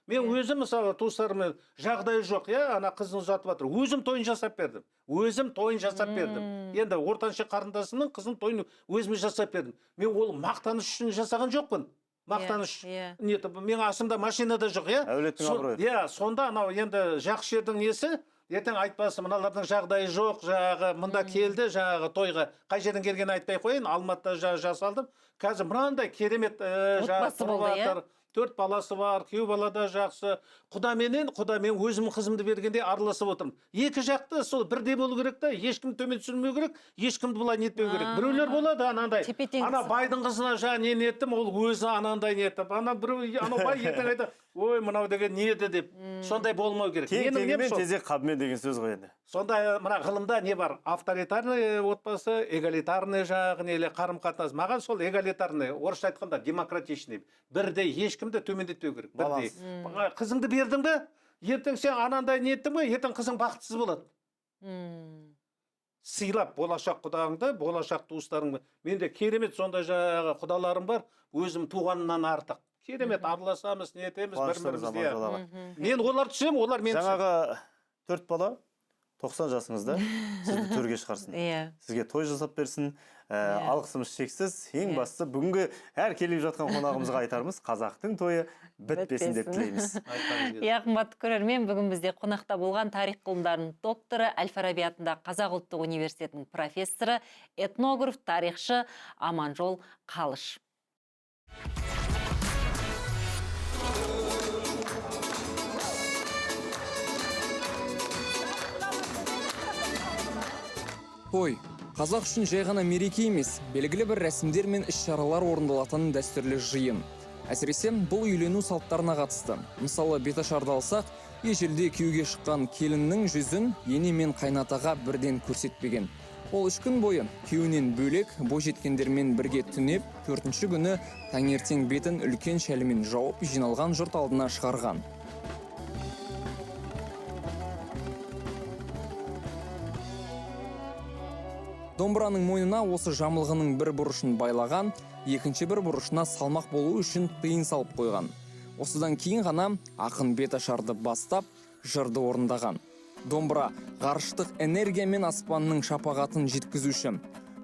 Мен өзім мысалы туыстарыммен жағдайы жоқ, иә, ана қызын ұзатып жатыр. Өзім тойын жасап бердім. Өзім тойын жасап бердім. Енді ортаншы қарындасымның қызының тойын өзім жасап бердім. Мен ол мақтаныш үшін жасаған жоқпын. Мақтаныш. Нетіп, менің асымда машина да жоқ, иә. Әулеттің абыройы. Иә, сонда анау енді жақсы жердің несі, ертең айтпасын, мыналардың жағдайы жоқ, жаңағы мында келді, жаңағы тойға. Қай жерден келгенін айтпай қояйын, Алматыда жасалдым. Қазір мынандай керемет, жаңағы Отбасы болды, иә? тұрып жатыр. 4 баласы бар, күйеу бала да жақсы. Құдаменен, құда мен өзімнің қызымды бергенде араласып отырмын. Екі жақты сол бірдей болу керек та, ешкім төмен түсірмеу керек, ешкімді былай нетпеу керек. Біреулер болады анандай. Тепе-теңдік. Ана байдың қызына жаңа не неттім, ол өзі анандай нетіп. Ана біреу, анау бай ертең айтады, ой, мынау деген не еді деп. Сондай болмау керек. Тең Менің нем теңімен, сол. тезек қабымен деген сөз ғой енді. Сонда мына ғылымда не бар? Авторитарный отбасы, эгалитарный жаңағы неле қарым-қатынас. Маған сол эгалитарный, орысша айтқанда демократичный. Бірдей ешкімді төмендетпеу керек. Бірдей. Баланс. Қызыңды бердің бе? Ертең сен анандай не еттің бе? Ертең қызың бақытсыз болады. Сыйлап болашақ құдаңды, болашақ туыстарыңды. Менде керемет сондай жаңағы құдаларым бар, өзім туғанымнан артық. Керемет араласамыз, не етеміз, Қуаныштымыз, бір-бірімізді, Аманжол иә. аға. Мен оларды түсінемін, олар мені түсінеді. Жаңағы 4 бала 90 жасыңызда сізді төрге шығарсын. Сізге той жасап берсін. Алғысымыз шексіз. Ең бастысы бүгінгі әр келіп жатқан қонағымызға айтарымыз, қазақтың тойы бітпесін деп Бітпесін. тілейміз. Айтқаныңыз келсін. Иә, қымбатты көрермен, бүгін бізде қонақта болған тарих ғылымдарының докторы, Әл-Фараби атындағы Қазақ ұлттық университетінің профессоры, этнограф, тарихшы Аманжол Қалыш. Той қазақ үшін жай ғана мереке емес, белгілі бір рәсімдер мен іс-шаралар орындалатын дәстүрлі жиын. Әсіресе бұл үйлену салттарына қатысты. Мысалы, беташарды алсақ, ежелде күйеуге шыққан келіннің жүзін ене мен қайнатаға бірден көрсетпеген. Ол 3 күн бойы күйеуінен бөлек бойжеткендермен бірге түнеп, 4-ші күні таңертең бетін үлкен шәлімен жауып, жиналған жұрт алдына шығарған. Домбыраның мойнына осы жамылғының бір бұрышын байлаған, екінші бір бұрышына салмақ болу үшін тыйын салып қойған. Осыдан кейін ғана ақын беташарды бастап, жырды орындаған. Домбыра ғарыштық энергия мен аспанның шапағатын жеткізуші,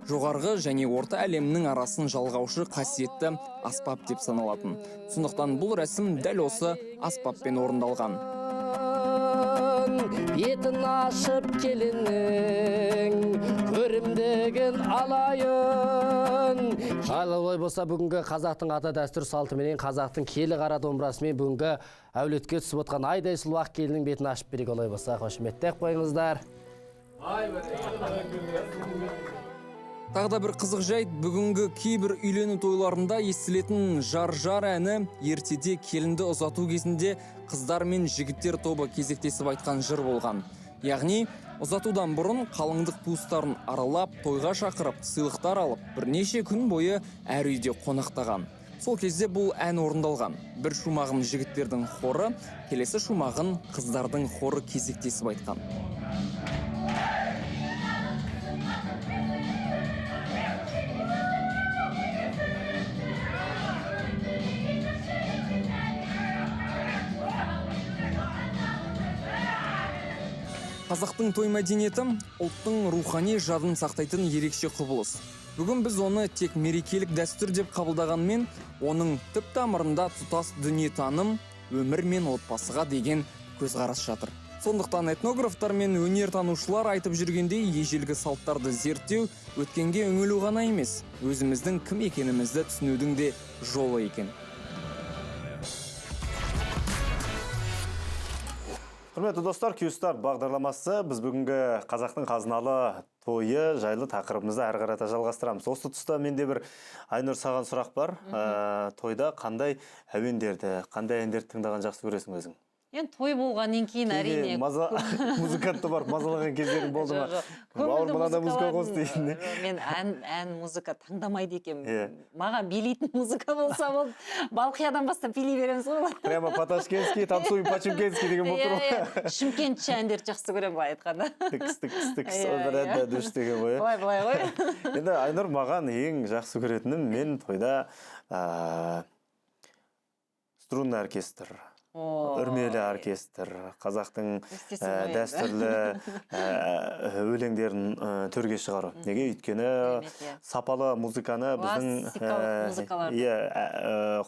жоғарғы және орта әлемнің арасын жалғаушы қасиетті аспап деп саналатын. Сондықтан бұл рәсім дәл осы аспаппен орындалған. Бетін ашып келіннің көрімдігін алайын. Ал олай болса, бүгінгі қазақтың ата дәстүр салтыменен, қазақтың киелі қара домбырасымен бүгінгі әулетке түсіп отқан айдай сұлу ақ келіннің бетін ашып берейік. Олай болса, қошеметтеп қойыңыздар. Тағы да бір қызық жайт, бүгінгі кейбір үйлену тойларында естілетін жар-жар әні ертеде келінді ұзату кезінде қыздар мен жігіттер тобы кезектесіп айтқан жыр болған. Яғни, Ұзатудан бұрын қалыңдық туыстарын аралап, тойға шақырып, сыйлықтар алып, бірнеше күн бойы әр үйде қонақтаған. Сол кезде бұл ән орындалған. Бір шумағын жігіттердің хоры, келесі шумағын қыздардың хоры кезектесіп айтқан. Қазақтың той мәдениеті ұлттың рухани жадын сақтайтын ерекше құбылыс. Бүгін біз оны тек мерекелік дәстүр деп қабылдағанмен, оның түп тамырында тұтас дүниетаным, өмір мен отбасыға деген көзқарас жатыр. Сондықтан этнографтар мен өнертанушылар айтып жүргендей, ежелгі салттарды зерттеу өткенге үңілу ғана емес, өзіміздің кім екенімізді түсінудің де жолы екен. Құрметті достар, Q-Start бағдарламасы, біз бүгінгі қазақтың қазыналы тойы жайлы тақырыбымызды әрі қарата жалғастырамыз. Осы тұста менде бір, Айнұр, саған сұрақ бар. Тойда қандай әуендерді, қандай әндерді тыңдаған жақсы көресің өзің? Енді той болғаннан кейін әрине музыкантты барып мазалаған кездерің болды ма? Бауыр, мынандай музыка қос дейтін. Мен ән музыка таңдамайды екенмін. Маған билейтін музыка болса болды. Балқиядан бастап билей береміз ғой. Прямо по-ташкентски, танцуем по-чимкентски деген болып тұр ғой. Шымкентше әндерді жақсы көремін былай айтқанда. Тікс, тікс, тікс, бір дүш деген ғой. Былай, былай ғой. Енді Айнұр, маған ең жақсы көретінім, мен тойда струнный оркестр, үрмелі оркестр, қазақтың дәстүрлі өлеңдерін төрге шығару. Неге? Өйткені сапалы музыканы біздің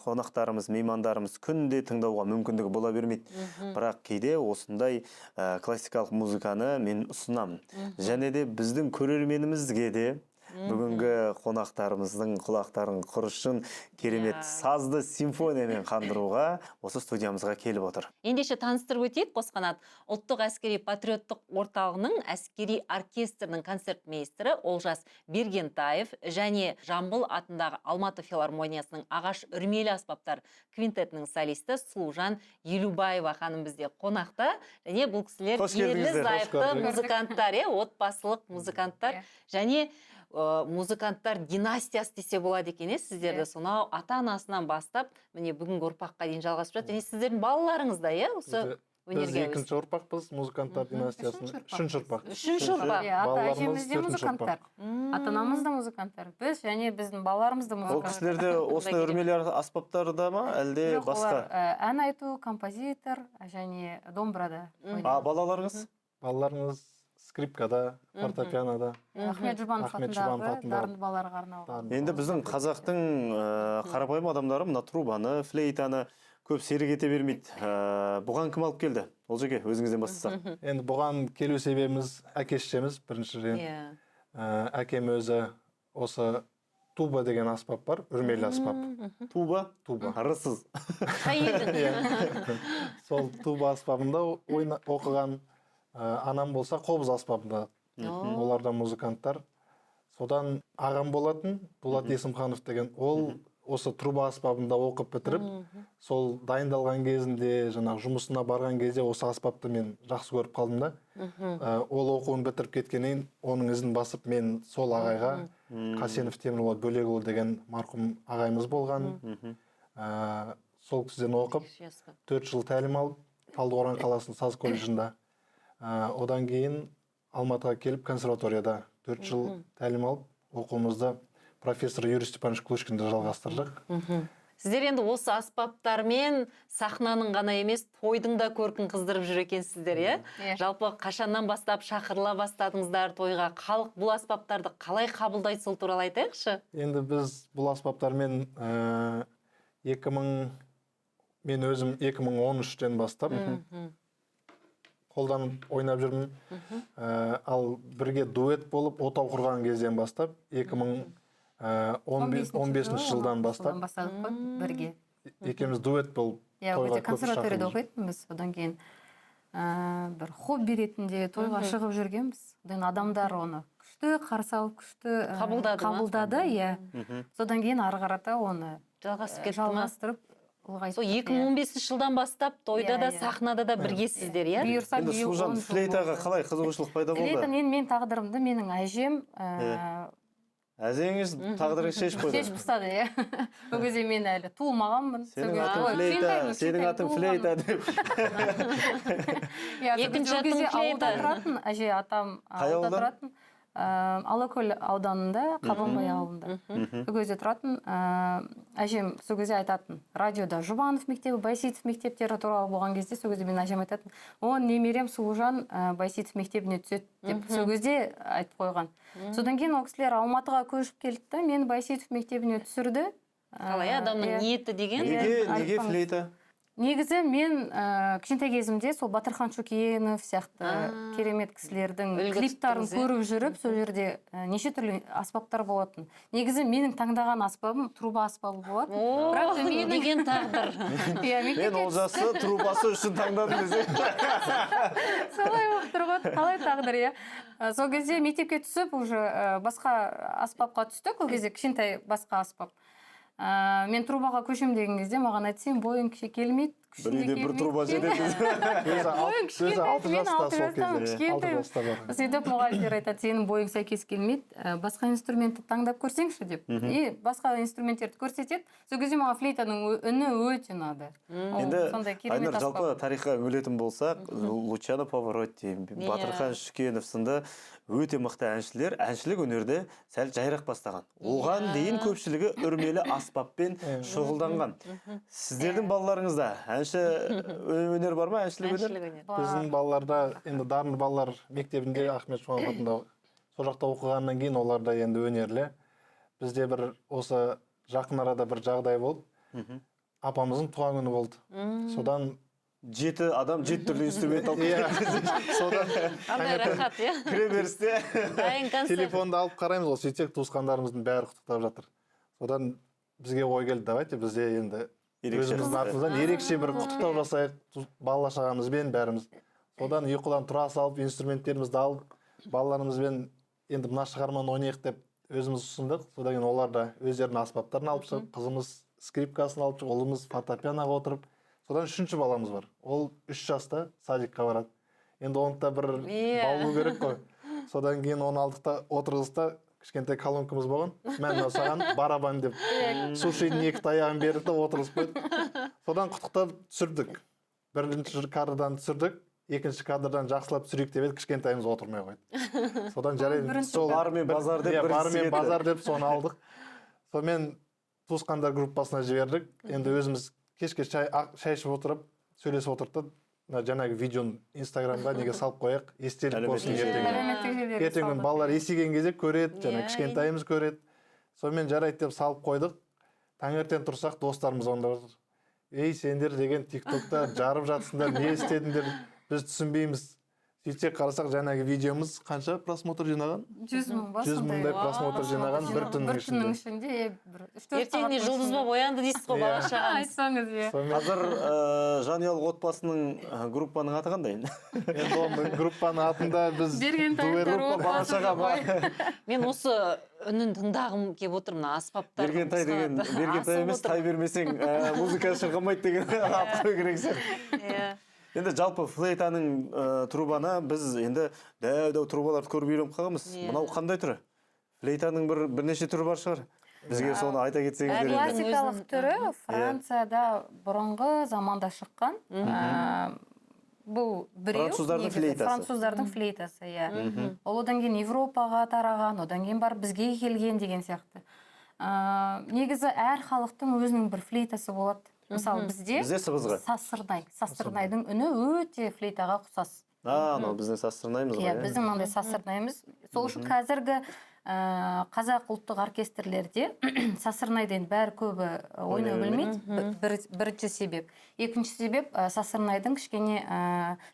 қонақтарымыз, меймандарымыз күнде тыңдауға мүмкіндігі бола бермейді. Бірақ кейде осындай классикалық музыканы мен ұсынамын. Және де біздің көрерменімізге де бүгінгі қонақтарымыздың құлақтарын құрышын керемет сазды симфониямен қандыруға осы студиямызға келіп отыр. Ендеше таныстырып өтейік, Қосқанат. Ұлттық әскери патриоттық орталығының әскери оркестрінің концертмейстері Олжас Бергентаев және Жамбыл атындағы Алматы филармониясының ағаш үрмелі аспаптар квинтетінің солисті Сұлужан Елубаева ханым бізде қонақта. Және бұл кісілер ерлі зайыпты музыканттар, отбасылық музыканттар және музыканттар династиясы десе болады екен, сіздерді сонау ата-анасынан бастап міне бүгінгі ұрпаққа дейін жалғасып жатыр. Және сіздердің балаларыңыз да, осы өнерге. Біз екінші ұрпақпыз, музыканттар династиясының үшінші ұрпақ. Үшінші ұрпақ. Ата-әжеміз де музыканттар, ата-анамыз да музыканттар, біз және біздің балаларымыз да музыканттар. Ол кісілерде осындай үрмелі аспаптарда ма, әлде басқа? Ән айту, композитор және домбырада. А балаларыңыз? Балаларыңыз скрипкада, фортепианода. Ахмет Жұбанов атындағы дарынды балаларға арналған. Енді біздің қазақтың қарапайым адамдары мына трубаны, флейтаны көп серік ете бермейді. Бұған кім алып келді? Олжеке, өзіңізден бастасақ. Енді бұған келу себебіміз әке шешеміз біріншіден. Әкем өзі осы туба деген аспап бар, үрмелі аспап. Туба? Туба. Арысыз. Сол туба аспабында оқыған. Анам болса қобыз аспабында, олар да музыканттар. Содан ағам болатын, Дулат Есімханов деген, ол осы труба аспабында оқып бітіріп, сол дайындалған кезінде, жаңағы жұмысына барған кезде осы аспапты мен жақсы көріп қалдым да. Ол оқуын бітіріп кеткеннен кейін оның ізін басып мен сол ағайға, Қасенов Темірболат Бөлекұлы деген марқұм ағайымыз болған. Сол кісіден оқып, 4 жыл тәлім алып, Талдықорған қаласының саз колледжінде. Одан кейін Алматыға келіп консерваторияда 4 жыл тәлім алып, оқуымызды профессор Юрий Степанович Клушкинді жалғастырдық. Сіздер енді осы аспаптармен сахнаның ғана емес, тойдың да көркін қыздырып жүр екенсіздер, иә? Жалпы қашаннан бастап шақырыла бастадыңыздар тойға? Халық бұл аспаптарды қалай қабылдайды, сол туралы айтайықшы? Енді біз бұл аспаптармен мен өзім 2013-тен бастап қолданып ойнап жүрмін. Ал бірге дуэт болып отау құрған кезден бастап 2015 жылдан бастап бірге екеуміз дуэт болып тойға көп консерваторияда оқитынбыз. Одан кейін бір хобби ретінде тойға шығып жүргенбіз. Одан адамдар оны күшті қарсы алып, күшті қабылдады, иә. Содан кейін ары қарата оны жалғасып кетті ма? Жалғастырып Ұлғайттық, Сол 2015 жылдан бастап тойда да, сахнада да біргесіздер, иә? Бұйырса, Енді биыл Сұлужан, 10 жыл флейтаға болды. қалай қызығушылық пайда болды? Флейтаны енді мен тағдырымды менің әжем Әжеңіз тағдырын шешіп қойды. Шешіп тастады, иә. Ол кезде мен әлі туылмағанмын. Сенің атың флейта, сенің атың флейта деп. Иә, Екінші сол атың кезде ауылда флейта. тұратын, әже атам Қай ауылда ауылда? тұратын. Алакөл ауданында, Қабанбай ауылында. Сол кезде тұратын, әжем сол кезде айтатын, радиода Жұбанов мектебі, Байсейітов мектептері туралы болған кезде, сол кезде мен әжем айтатын, о, немерем Сұлужан Байсейітов мектебіне түседі деп сол кезде айтып қойған. Содан кейін ол кісілер Алматыға көшіп келді да, мені Байсейітов мектебіне түсірді. Қалай адамның ниеті деген? Неге флейта? Негізі мен кішкентай кезімде сол Батырхан Шөкенов сияқты керемет кісілердің клиптарын көріп жүріп, сол жерде неше түрлі аспаптар болатын. Негізі менің таңдаған аспабым труба аспабы болатын. Бірақ менің деген тағдыр. Мен Олжасты трубасы үшін таңдадым десең. Солай болып тұр ғой, қалай тағдыр, иә. Сол кезде мектепке түсіп, уже басқа аспапқа түстік, ол кезде кішкентай басқа аспап. Мен трубаға көшем деген кезде маған айтты, сен бойың кіші келмейді, күшің бір үйде бір труба жетеді. Бойың кішкентай, мен 6 жастамын, кішкентай. Сөйтіп мұғалімдер айтады, сенің бойың сәйкес келмейді, басқа инструментті таңдап көрсеңші деп. И басқа инструменттерді көрсетеді. Сол кезде маған флейтаның үні өте ұнады. Енді Айнұр, жалпы тарихқа үңілетін болсақ, Лучано Паваротти, Батырхан Шүкенов сынды өте мықты әншілер әншілік өнерде сәл жайрақ бастаған. Оған дейін көпшілігі үрмелі аспаппен шұғылданған. Сіздердің балаларыңызда әнші өнер бар ма? Әншілік өнер? Біздің балаларда енді дарынды балалар мектебінде Ахмет Жұбанов атындағы сол жақта оқығаннан кейін олар да енді өнерлі. Бізде бір осы жақын арада бір жағдай болды. Апамыздың туған күні болды. Содан 7 адам 7 түрлі инструмент алып келді. Содан қандай рахат, иә? Кіре берісте телефонды алып қараймыз ғой, сөйтсек туысқандарымыздың бәрі құттықтап жатыр. Содан бізге ой келді, давайте бізде енді өзіміздің атымыздан ерекше бір құттықтау жасайық, бала шағамызбен бәріміз. Содан ұйқыдан тұра салып, инструменттерімізді алып, балаларымызбен енді мына шығарманы ойнайық деп өзіміз ұсындық. Содан кейін олар да өздерінің аспаптарын алып шығып, қызымыз скрипкасын алып шығып, ұлымыз фортепианоға отырып. Содан 3-ші баламыз бар. Ол 3 жаста садикқа барады. Енді оны да бір баулу керек қой. Содан кейін оны алдық та отырғыздық та, кішкентай колонкамыз болған. Мә, мынау саған барабан деп сушидің 2 таяғын берді де отырғызып қойдық. Содан құттықтап түсірдік. Бірінші кадрдан түсірдік, екінші кадрдан жақсылап түсірейік деп едік, кішкентайымыз отырмай қойды. Содан жарайды, сол бар мен базар деп, бар мен базар деп соны алдық. Сонымен туысқандар группасына жібердік. Енді өзіміз кешке шай ішіп отырып, сөйлесіп отырдық. Жаңағы видеоны Инстаграмға неге салып қояйық, естелік болсын ертең. Ертең күні балалар есейген кезде көреді, жаңа кішкентайымыз көреді. Сонымен жарайды деп салып қойдық. Таңертең тұрсақ достарымыз звондап жатыр. Ей, сендер деген ТикТокта жарып жатсыңдар, не істедіңдер, біз түсінбейміз. Сөйтсек қарасақ, жаңағы видеомыз қанша просмотр жинаған? 100 мың ба? 100 мыңдай просмотр жинаған бір түннің ішінде. Бір түннің ішінде, бір 3-4 Ертеңіне жұлдыз болып оянды дейсіз ғой, бала шағаңыз. Айтсаңыз, иә. Қазір жанұялық отбасының группаның аты қандай? Енді оның группаның атында біз группа бала шаға ба? Мен осы үнін тыңдағым келіп отыр, мына аспаптар. Берген тай деген, берген тай емес, тай бермесең музыка шырқамайды деген ат қою керек сияқты. Иә. Енді жалпы флейтаның трубаны біз енді дәу-дәу трубаларды көріп үйреніп қалғанбыз. Мынау қандай түрі? Флейтаның бірнеше түрі бар шығар. Бізге соны айта кетсеңіздер енді. Классикалық түрі Францияда бұрынғы заманда шыққан. Бұл біреу. Француздардың флейтасы. Француздардың флейтасы, иә. Ол одан кейін Европаға тараған, одан кейін барып бізге келген деген сияқты. Негізі әр халықтың өзінің бір флейтасы болады. Мысалы, бізде сыбызғы. Сазсырнай. Сазсырнайдың үні өте флейтаға ұқсас. Анау біздің сазсырнайымыз ғой. Иә, біздің мынандай сазсырнайымыз. Сол үшін қазіргі қазақ ұлттық оркестрлерде сазсырнайды енді бәрі көбі ойнай білмейді. Бірінші себеп. Екінші себеп, сазсырнайдың кішкене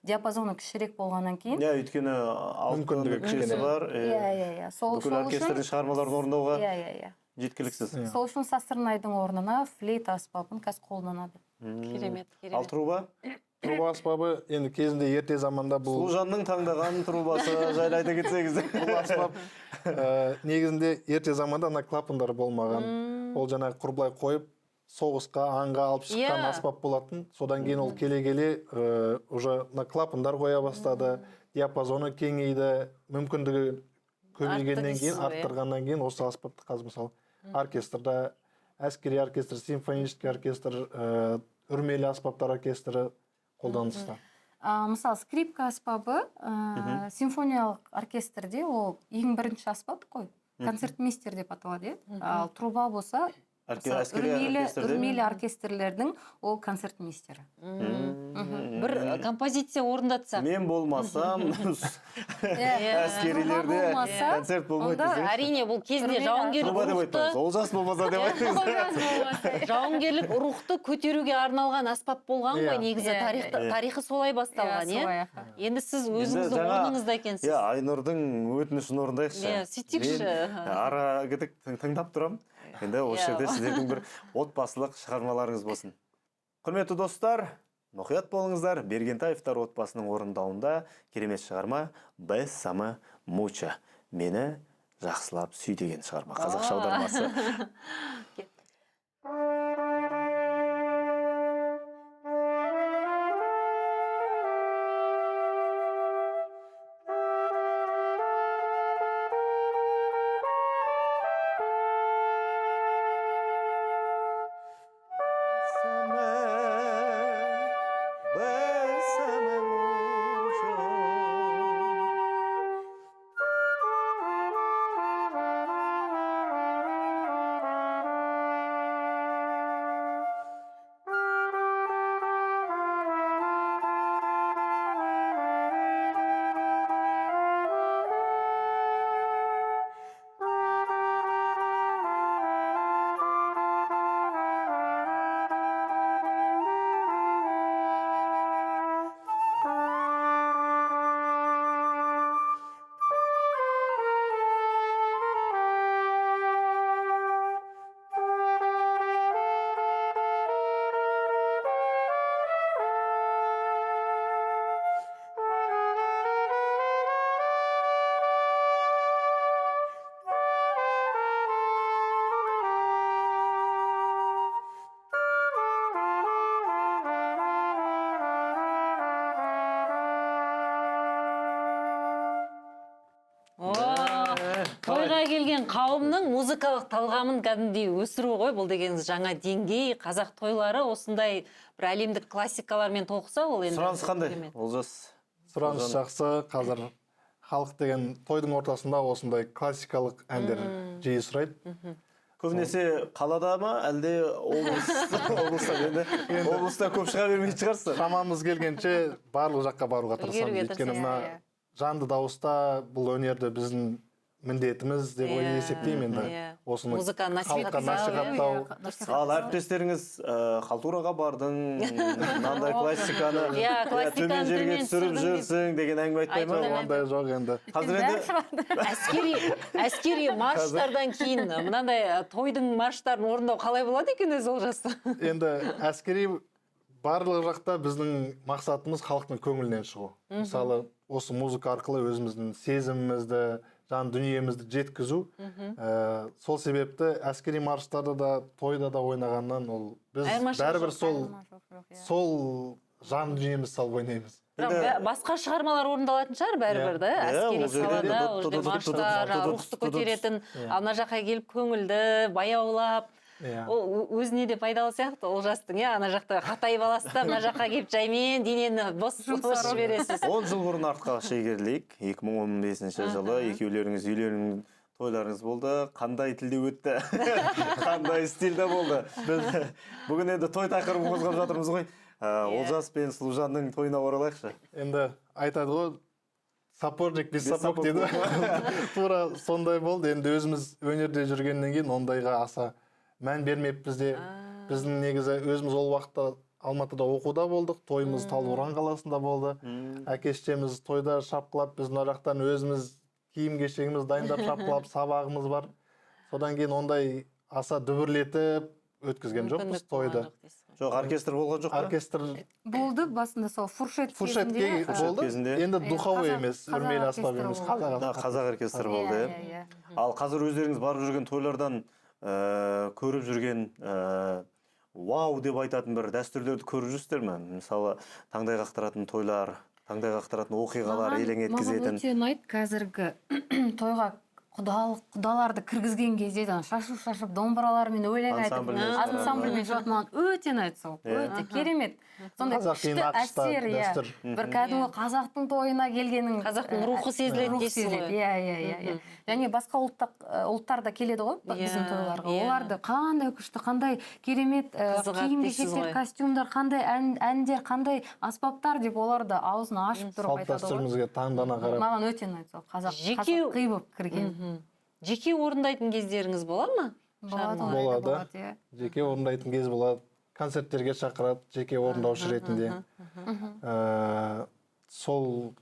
диапазоны кішірек болғаннан кейін. Иә, өйткені мүмкіндігі кішкене бар. Иә, иә. Сол бүкіл оркестрдің шығармаларын орындауға Иә, иә, иә. жеткіліксіз. Сол үшін сазсырнайдың орнына флейта аспабын қазір қолданады. Керемет, керемет. Ал труба? Труба аспабы енді кезінде ерте заманда бұл Сұлужанның таңдаған трубасы жайлы айта кетсеңіз. Бұл аспап негізінде ерте заманда ана клапандар болмаған. Ол жаңағы құрбылай қойып, Соғысқа, аңға алып шыққан аспап болатын. Содан кейін ол келе-келе уже мына клапандар қоя бастады, диапазоны кеңейді, мүмкіндігі көбейгеннен кейін, арттырғаннан кейін осы аспапты қазір мысалы оркестрда, әскери оркестр, симфонический оркестр, үрмелі аспаптар оркестрі қолданыста. Мысалы, скрипка аспабы симфониялық оркестрде ол ең бірінші аспап қой. Концертмейстер деп аталады, иә. Ал труба болса, үрмелі оркестрлердің ол концертмейстері. Бір композиция орындатсақ. Мен болмасам, әскерилерде концерт болмайды десеңші. Әрине, бұл кезінде жауынгерлік рухты... Олжас болмаса деп айтыңыз. Жауынгерлік рухты көтеруге арналған аспап болған ғой, негізі тарихы солай басталған, иә? Енді сіз өзіңіздің орныңызда екенсіз. Иә, Айнұрдың өтінішін орындайықшы. Иә, сөйтейікші. Ара кідік тыңдап тұрам. Енді осы жерде сіздердің бір отбасылық шығармаларыңыз болсын. Құрметті достар, мұқият болыңыздар. Бергентаевтар отбасының орындауында керемет шығарма «Бессаме муча». Мені жақсылап сүй деген шығарма. Қазақша аудармасы. Тойға келген қауымның музыкалық талғамын кәдімгідей өсіру ғой, бұл дегеніңіз жаңа деңгей. Қазақ тойлары осындай бір әлемдік классикалармен толықса, ол енді сұраныс қандай? Олжас, сұраныс жақсы. Қазір халық деген тойдың ортасында осындай классикалық әндер жиі сұрайды. Көбінесе қалада ма, әлде облыста? Енді облыста көп шыға бермейтін шығарсыздар. Шамамыз келгенше барлық жаққа баруға тырысамыз. Өйткені мына жанды дауыста бұл өнерді біздің міндетіміз деп есептеймін енді. Осыны музыканы насихаттау. Ал әріптестеріңіз халтураға бардың, мынандай классиканы төмен жерге түсіріп жүрсің деген әңгіме айтпай ма? Ондай жоқ енді. Қазір енді әскери марштардан кейін мынандай тойдың марштарын орындау қалай болады екен өзі, Олжас? Енді әскери барлық жақта біздің мақсатымыз халықтың көңілінен шығу. Мысалы, осы музыка арқылы өзіміздің сезімімізді, жан дүниемізді жеткізу. Сол себепті әскери марштарды да, тойда да ойнағаннан ол біз бәрібір сол жан дүниемізді салып ойнаймыз. Бірақ басқа шығармалар орындалатын шығар бәрібір, да? Әскери салада, ол жерде марштар, рухты көтеретін, ал мына жаққа келіп көңілді баяулап, ол өзіне де пайдалы сияқты Олжастың, иә, ана жақта қатайып аласыз да, мына жаққа келіп жаймен денені бос жібересіз. 10 жыл бұрын артқа шегерілейік. 2015 жылы екеулеріңіз үйлеріңіз, тойларыңыз болды. Қандай тілде өтті? Қандай стильде болды? Біз бүгін енді той тақырыбын қозғап жатырмыз ғой. Олжас пен Сұлужанның тойына оралайықшы. Енді айтады ғой, сапожник без сапог дейді. Тура сондай болды. Енді өзіміз өнерде жүргеннен кейін ондайға аса мән бермеппіз де. Біздің негізі өзіміз ол уақытта Алматыда оқуда болдық, тойымыз Талдықорған қаласында болды. Әке шешеміз тойда шапқылап, біз мына жақтан өзіміз киім кешегіміз дайындап шапқылап, сабағымыз бар. Содан кейін ондай аса дүбірлетіп өткізген жоқпыз тойды. Жоқ, оркестр болған жоқ па? Оркестр болды, басында сол фуршет кезінде болды. Енді духовой емес, үрмелі аспап емес, қазақ оркестрі болды. Ал қазір өздеріңіз барып жүрген тойлардан көріп жүрген Вау деп айтатын бір дәстүрлерді көріп жүрсіздер ме? Мысалы, таңдай қақтыратын тойлар, таңдай қақтыратын оқиғалар, елең еткізетін. Маған өте ұнайды қазіргі тойға құдалық, құдаларды кіргізген кезде ана шашу шашып, домбыралармен өлең айтып, Ансамбльмен шығарады. Ансамбльмен шығады, маған өте ұнайды сол. Өте керемет, сондай Қазақи күшті нақышта әсер, иә. дәстүр. Бір кәдімгі қазақтың тойына келгенің Қазақтың рухы сезіледі рух дейсіз ғой. сезіледі, иә, иә, иә, иә. Және басқа ұлттар да келеді ғой біздің тойларға. Оларды қандай күшті, қандай керемет Қызығады киім дейсіз кешектер, ғой. костюмдар, қандай әндер, қандай аспаптар деп олар да аузын ашып тұрып Салт айтады ғой. дәстүрімізге таңдана қарап. Маған өте ұнайды сол қазақ қазақи болып кірген. Жеке орындайтын кездеріңіз бола ма? Болады. Шығармалар? Олай да Болады. болады, иә. Жеке орындайтын кез болады, концерттерге шақырады жеке орындаушы ретінде. Сол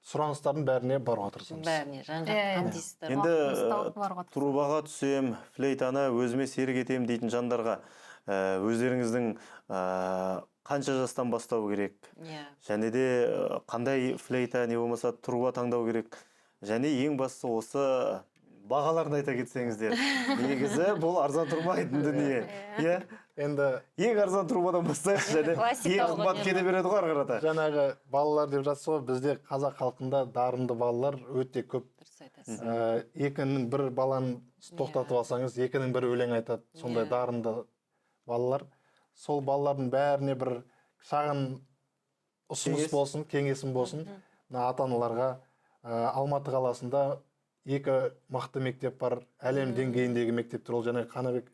сұраныстардың бәріне баруға тырысамыз. Бәріне жан жақты қамтисыздар. Енді Уақытымыз тауып баруға тырысамыз. трубаға түсем, флейтаны өзіме серік етемін дейтін жандарға өздеріңіздің қанша жастан бастау керек? Және де қандай флейта, не болмаса труба таңдау керек? Және ең бастысы, осы бағаларын айта кетсеңіздер. Негізі бұл арзан тұрмайтын дүние. Иә? Енді Ең арзан трубадан бастайықшы, және ең Классикалық қымбат өнер кете ғой. береді ғой ары қарата. Жаңағы балалар деп жатсыз ғой, бізде қазақ халқында дарынды балалар өте көп. Дұрыс айтасыз. Екінің бір баланы тоқтатып алсаңыз, екінің бірі өлең айтады. Сондай дарынды балалар. Сол балалардың бәріне бір шағын ұсыныс Кеңес. болсын, кеңесім болсын. Мына ата аналарға Алматы қаласында екі мықты мектеп бар, әлем деңгейіндегі мектептер, ол жаңағы Қанабек,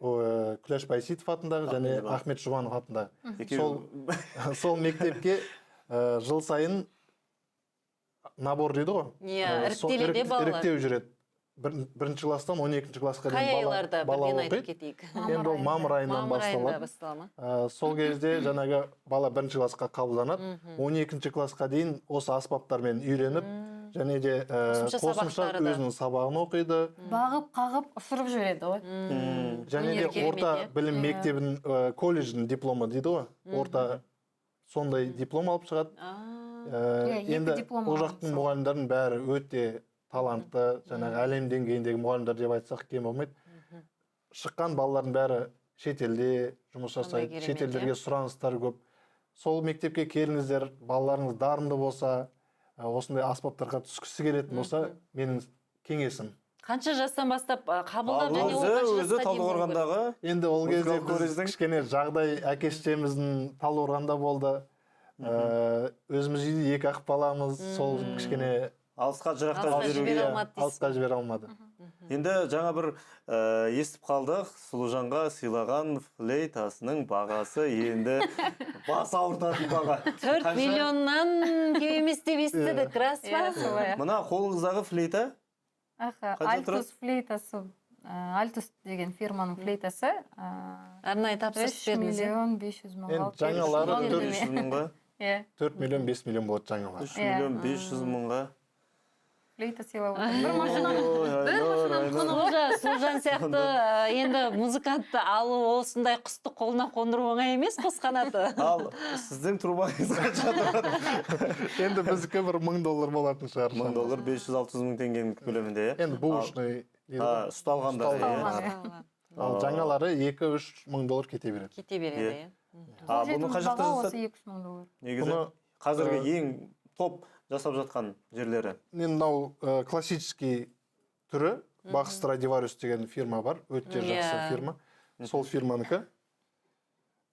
Күләш Байсейітов атындағы және Ахмет Жұбанов. Ахмет Жұбанов атындағы. Екеуі Сол мектепке жыл сайын набор дейді ғой. Иә, Сол іріктеледі балалар. Іріктеу жүреді. Бірінші класстан 12 классқа Қай дейін бала, айларда, бала бірден айтып оқиды. кетейік. Енді ол мамыр айынан Мамыр айында басталады. бастала ма? Сол кезде жаңағы бала бірінші классқа қабылданады. 12 классқа дейін осы аспаптармен үйреніп, және де Қосымша қосымша сабақтары да. өзінің сабағын оқиды. Бағып қағып ұшырып жібереді ғой. Және де Өнер керемет, орта иә? білім мектебінің, колледждің дипломы дейді ғой. Орта сондай диплом алып шығады. Иә, екі Енді диплом ол алған жақтың сол. мұғалімдерінің бәрі өте талантты, жаңағы әлем деңгейіндегі мұғалімдер деп айтсақ, кем болмайды. Шыққан балалардың бәрі шетелде жұмыс Қандай жасайды, керемет, шетелдерге иә? сұраныстар көп. Сол мектепке келіңіздер, балаларыңыз дарынды болса, осындай аспаптарға түскісі келетін болса, менің кеңесім. Қанша жастан бастап қабылдап Ал және ол өзі қанша өзі жасқа дейін болу керек? Талдықорғандағы Енді ол кезде музыкалық біз колледждің кішкене жағдай, әке шешеміздің Талдықорғанда болды. Өзіміз үйде екі ақ баламыз, сол кішкене алысқа жырақтап Алысқа жіберуге жібере алмады дейсіз алысқа жібере алмады. Енді жаңа бір естіп қалдық, Сұлужанға сыйлаған флейтасының бағасы енді бас ауыртатын баға. 4 Қанша? миллионнан кем емес деп естідік, рас па? Иә, солай. Мына қолыңыздағы флейта Аха, қанша Альтус флейтасы, Альтус деген фирманың флейтасы. Арнайы тапсырыс 3 бердіңіз, иә? миллион 500 мыңға Енді алып бердік. жаңалары Соны төрт мен. 500 мыңға. Иә, 4 миллион, 5 миллион болады жаңалары. 3 миллион 500 мыңға. Флейта сыйлап отыр. Бір машинаның Ой, бір Айнұр, машинаның Айнұр. құны. Сұлужан сияқты енді музыкантты алу, осындай құсты қолына қондыру оңай емес, қос қанаты. Ал сіздің трубаңыз қанша тұрады? Енді біздікі бір 1000 доллар болатын шығар. 1000 доллар, 500-600 мың теңгенің көлемінде, иә? Енді бэушный дейді ғой. Ұсталғанда, иә. Ұсталған. Ал жаңалары 2-3 мың доллар кете береді. Кете береді, иә. А бұны қай жақта Баға жасады? осы 2-3 мың доллар. Негізі Бұны қазіргі ең топ жасап жатқан жерлері. Енді мынау классический түрі, Бах Страдивариус деген фирма бар, өте жақсы фирма. Сол фирманікі.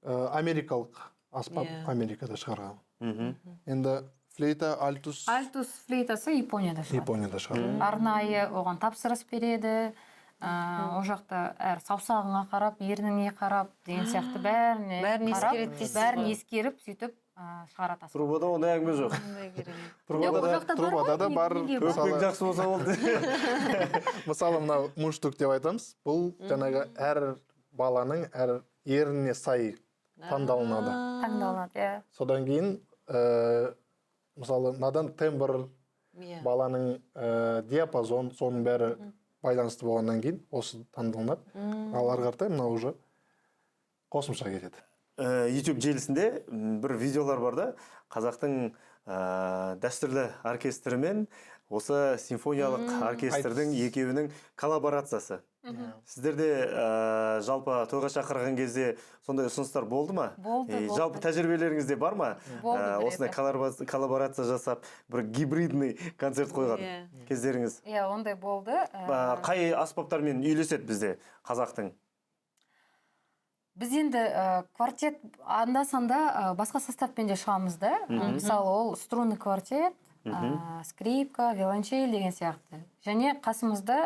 Америкалық аспап, Америкада шығарған. Енді флейта Альтус Альтус флейтасы Японияда шығады. Японияда шығарған. Арнайы оған тапсырыс береді. Ол жақта әр саусағыңа қарап, ерніңе қарап деген сияқты бәріне Бәрін қарап, ескереді дейсіз бәрін ғой. ескеріп, сөйтіп шығарады аспап. Трубада ондай әңгіме жоқ. Қандай керемет. Жоқ, ол Трубада жақта бар Трубада ғой, да бар. неге бар? өкпең жақсы болса болды. Мысалы, мынау мундштук деп айтамыз. Бұл жаңағы әр баланың әр ерніне сай таңдалынады. Таңдалынады, иә. Содан кейін мысалы, мынадан тембр, баланың диапазон, соның бәрі байланысты болғаннан кейін осы таңдалынады. Ал ары қаратай мынау уже қосымша кетеді. YouTube желісінде бір видеолар бар да, қазақтың Дәстүрлі оркестрмен осы симфониялық оркестрдің екеуінің коллаборациясы. Сіздерде жалпы тойға шақырған кезде сондай ұсыныстар болды ма? Болды, болды. Жалпы тәжірибелеріңізде бар ма? Болды, бір Осындай рет. коллаборация жасап, бір гибридный концерт қойған кездеріңіз? Иә, ондай болды. Қай аспаптармен үйлеседі бізде қазақтың? Біз енді квартет анда санда басқа составпен де шығамыз да. Мысалы, ол струнный квартет, скрипка, виолончель деген сияқты. Және қасымызда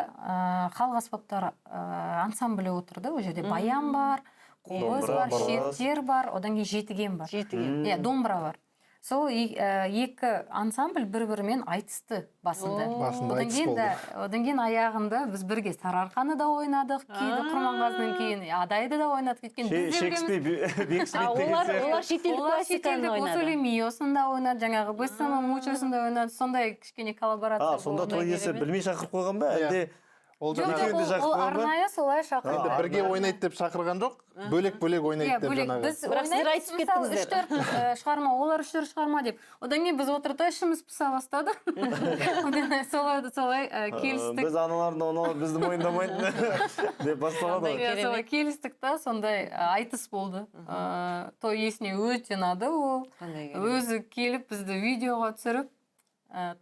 халық аспаптар ансамблі отырды. Ол жерде баян бар, қобыз Домбыра бар, бар. шертер бар, одан кейін жетіген бар. Жетіген. Иә, домбыра бар. Сол екі ансамбль бір бірімен айтысты басында. Басында Одан айтыс кейін болды. Да, одан кейін аяғында біз бірге Сарыарқаны да ойнадық, күйді, Құрманғазының күйін, Адайды да ойнадық. Өйткені біз де білеміз. Шекспир, Бекспет А, деген олар сияқты. олар шетелдік Олар классиканы шетелдік ойнады. О соле миосын да ойнады, жаңағы Бесаме Мучосын да ойнады. Сондай кішкене коллаборация А, сонда болды. той иесі білмей шақырып қойған ба, Иә. әлде Ол Жоқ, жаңағы жоқ, екеуін де ол, шақырып ол қойған ба? арнайы солай шақырды. Енді бірге ойнайды деп шақырған жоқ, бөлек бөлек ойнайды Иә, деп бөлек. жаңағы. Біз Бірақ сіздер ойнаймыз, айтысып мысалы, кеттіңіздер. үш төрт шығарма, олар үш төрт шығарма деп. Одан кейін біз отырды да ішіміз пыса бастады. Одан кейін солай солай келістік. Біз аналардың, аналар бізді мойындамайды деп басталады ғой. Иә, солай келістік та, сондай айтыс болды. Той иесіне өте ұнады ол. Қандай керемет. Өзі келіп бізді видеоға түсіріп,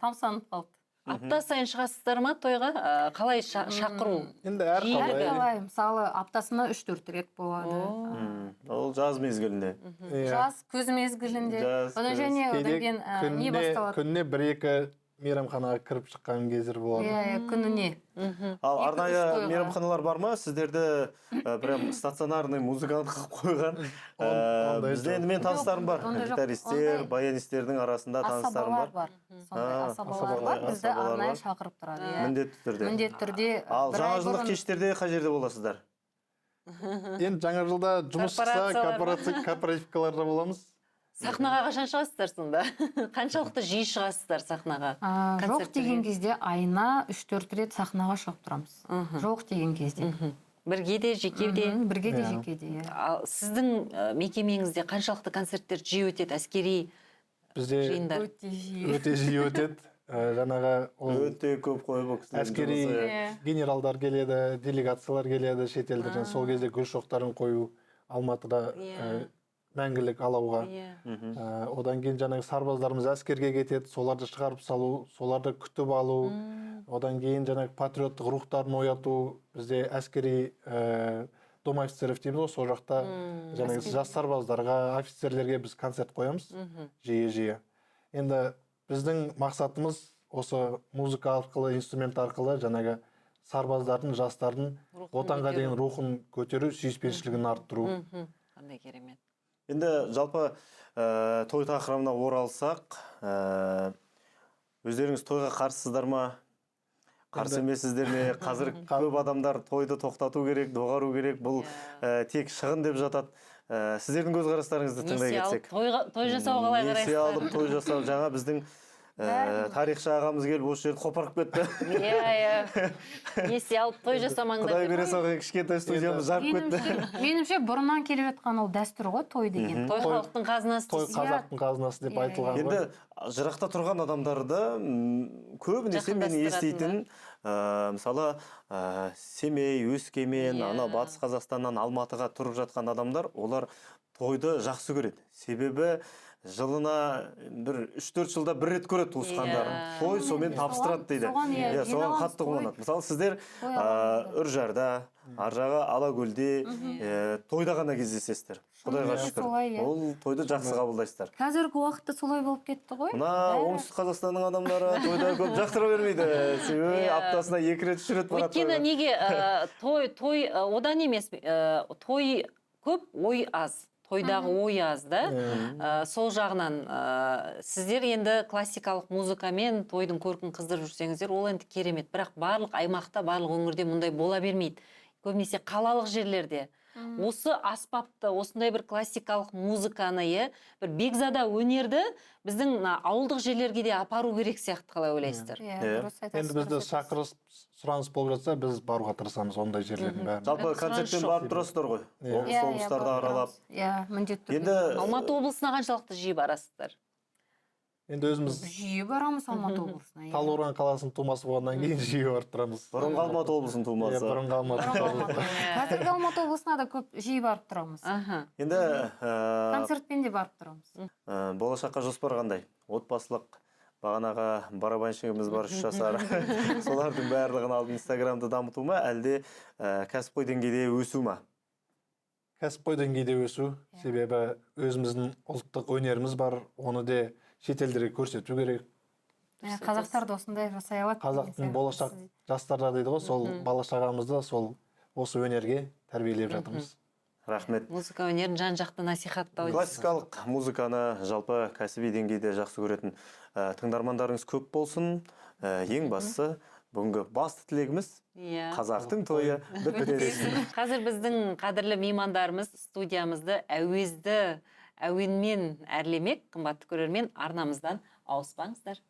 тамсанып қалды. Апта сайын шығасыздар ма тойға? Қалай шақыру? Енді әр Жиі қалай. Әрқалай, мысалы, аптасына үш төрт рет болады. Ол жаз мезгілінде. Иә. Жаз, күз мезгілінде. Жаз, Одан күз. және одан Кейде кейін не күніне басталады? күніне бір екі мейрамханаға кіріп шыққан кездер болады. Иә, күніне. Ал Екі, үш арнайы тойға. мейрамханалар бар ма? Сіздерді прям стационарный музыкант қылып қойған? Ондай Бізде жоқ. енді мен таныстарым бар. Ондай жоқ. Гитаристер, Ондай баянистердің арасында таныстарым Асабалар бар. бар. Сондай А, асабалар асабалар, бар. Бізді асабалар арнайы бар. шақырып тұрады. Иә. Міндетті түрде. Міндетті түрде. Ал бір жаңа ай жылдық бұрын- кештерде қай жерде боласыздар? Енді жаңа жылда жұмыс шықса, Корпорациялар ма? корпоративкаларда боламыз. Сахнаға қашан шығасыздар сонда? Қаншалықты жиі шығасыздар сахнаға? А, жоқ Концерттерге? деген кезде айына үш төрт рет сахнаға шығып тұрамыз. Жоқ деген кезде. Бірге де, жеке де. Бірге де, Иә. жеке де, иә. Ал сіздің мекемеңізде қаншалықты концерттер жиі өтеді, әскери Бізде жиындар? Өте жиі. Өте жиі өтеді. Жаңағы ол Өте көп қой бұл кісілердің әскери жұмысы. Иә. генералдар келеді, делегациялар келеді шетелдерден. Сол кезде гүл шоқтарын қою Алматыда, Иә. Мәңгілік алауға. Иә. Одан кейін жаңағы сарбаздарымыз әскерге кетеді, соларды шығарып салу, соларды күтіп алу. Одан кейін жаңағы патриоттық рухтарын ояту. Бізде әскери дом офицеров дейміз ғой, сол жақта жаңағы жас сарбаздарға, офицерлерге біз концерт қоямыз жиі-жиі. Енді біздің мақсатымыз осы музыка арқылы, инструмент арқылы жаңағы сарбаздардың, жастардың Рухын отанға көтеру. Деген рухын көтеру, сүйіспеншілігін арттыру. Қандай керемет. Енді жалпы той тақырыбына оралсақ, өздеріңіз тойға қарсысыздар ма? Қарсы емессіздер ме? Қазір көп адамдар тойды тоқтату керек, доғару керек, бұл тек шығын деп жатады. Сіздердің көзқарастарыңызды тыңдай Несие алып кетсек. той жасауға қалай Несие қарайсыздар? алып той жасау, жаңа біздің тарихшы ағамыз келіп осы жерді қопарып кетті. Иә. Несие алып той жасамаңдар Құдай деп. бере салған кішкентай студиямыз жарып кетті. Меніңше, бұрыннан келе жатқан ол дәстүр ғой, той деген. Той халықтың қазынасы Той дейсіз. қазақтың қазынасы деп Иә, айтылған ғой. Енді жырақта тұрған адамдарды көбінесе мен Жақындастыратын еститін, мысалы, Семей, Өскемен, ана Батыс Қазақстаннан Алматыға тұрып жатқан адамдар, олар тойды жақсы көреді. Себебі жылына бір 3-4 жылда бір рет көреді туысқандарын. Той сонымен табыстырады дейді. Соған, иә, Иә, соған жиналамыз, қатты той. қуанады. Мысалы, сіздер Той аламыз. Үржарда, ар жағы Алакөлде, тойда ғана кездесесіздер. Құдайға Шынымен шүкір. солай, иә. Ол тойды жақсы қабылдайсыздар. Қазіргі уақытта солай болып кетті ғой. Мына Бәрі. Оңтүстік Қазақстанның адамдары тойда көп жақтыра бермейді. Себебі аптасына 2 рет, 3 рет барады Өйткені тойға. неге той одан емес, той көп, ой аз. Тойдағы ой аз да. Сол жағынан сіздер енді классикалық музыкамен тойдың көркін қыздырып жүрсеңіздер, ол енді керемет. Бірақ барлық аймақта, барлық өңірде мұндай бола бермейді. Көбінесе қалалық жерлерде. Осы аспапты, осындай бір классикалық музыканы, бір бекзада өнерді біздің мына ауылдық жерлерге де апару керек сияқты, қалай ойлайсыздар? Иә, Иә. дұрыс айтасыз, Енді бізді дұрыс айтасыз. шақырыс, сұраныс болып жатса, біз баруға тырысамыз ондай жерлердің бәріне. Жалпы Сұраныс концертпен жоқ. барып тұрасыздар ғой. Иә. Облыс, Иә, иә, облыстарды барып аралап. тұрамыз. Иә, міндетті түрде. Енді Алматы облысына қаншалықты жиі барасыздар? Енді өзіміз Жиі барамыз Алматы облысына. Иә. Талдықорған қаласының тумасы болғаннан кейін жиі барып тұрамыз. Бұрынғы Алматы облысының тумасы. Иә, бұрынғы Алматы. Қазіргі Алматы облысына да көп жиі барып тұрамыз. Енді концертпен де барып тұрамыз. Болашаққа жоспар қандай? Отбасылық, бағанағы барабанщигіміз бар, 3 жасар. Солардың барлығын алып Инстаграмды дамыту ма, әлде кәсіпқой деңгейде өсу ма? Кәсіпқой деңгейде өсу, себебі өзіміздің ұлттық өнеріміз бар, оны де шетелдерге көрсету керек. Қазақтар да осындай жасай алады. Қазақтың болашақ жастарда дейді ғой, сол бала шағамызды сол осы өнерге тәрбиелеп жатырмыз. Рахмет. Музыка өнерін жан-жақты насихаттау. Классикалық музыканы жалпы кәсіби деңгейде жақсы көретін тыңдармандарыңыз көп болсын. Ең бастысы бүгінгі басты тілегіміз қазақтың тойы бітпесін. Қазір біздің қадірлі меймандарымыз студиямызды әуезді әуенмен әрлемек. Қымбатты көрермен, арнамыздан ауыспаңыздар.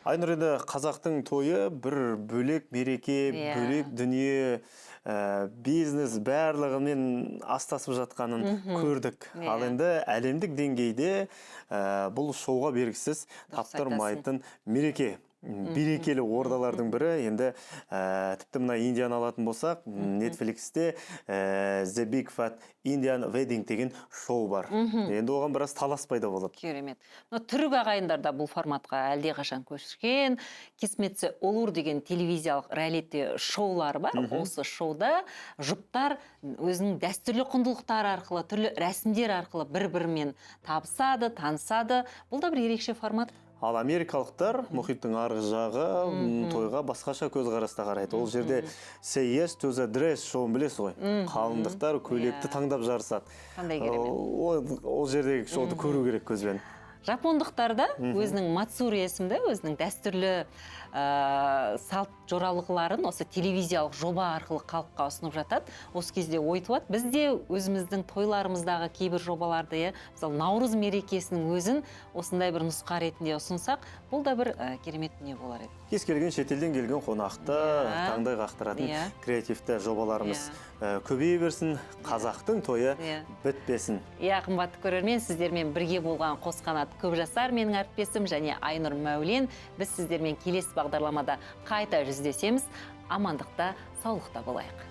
Айнұр, енді қазақтың тойы бір бөлек мереке, бөлек дүние, бизнес барлығымен астасып жатқанын көрдік. Ал енді әлемдік деңгейде бұл шоуға бергісіз, таптырмайтын мереке, берекелі ордалардың бірі. Енді тіпті мына Индияны алатын болсақ, Netflixте The Big Fat Indian Wedding деген шоу бар. Енді оған біраз талас пайда болады. Керемет. Мына түрік ағайындар да бұл форматқа әлдеқашан көшкен. Кисметсе Олур деген телевизиялық реалити шоулар бар. Осы шоуда жұптар өзінің дәстүрлі құндылықтары арқылы, түрлі рәсімдер арқылы бір бірімен табысады, танысады. Бұл да бір ерекше формат. Ал америкалықтар мұхиттың арғы жағы тойға басқаша көзқараста қарайды. Ол жерде Say Yes to the Dress шоуын білесіз ғой. Қалыңдықтар көйлекті таңдап жарысады. Қандай керемет. Ол жердегі шоуды көру керек көзбен. Жапондықтар да өзінің мацури есімді өзінің дәстүрлі салт жоралғыларын осы телевизиялық жоба арқылы халыққа ұсынып жатады. Осы кезде ой туады. Біз де өзіміздің тойларымыздағы кейбір жобаларды, иә, мысалы, Наурыз мерекесінің өзін осындай бір нұсқа ретінде ұсынсақ, бұл да бір керемет дүние болар еді. Кез келген шетелден келген қонақты таңдай қақтыратын креативті жобаларымыз көбейе берсін, қазақтың тойы бітпесін. Иә, қымбатты көрермен, сіздермен бірге болған Қосқанат Көпжасар менің әріптесім және Айнұр Мәулен. Біз сіздермен келесі бағдарламада қайта жүздесеміз. Амандықта, саулықта болайық.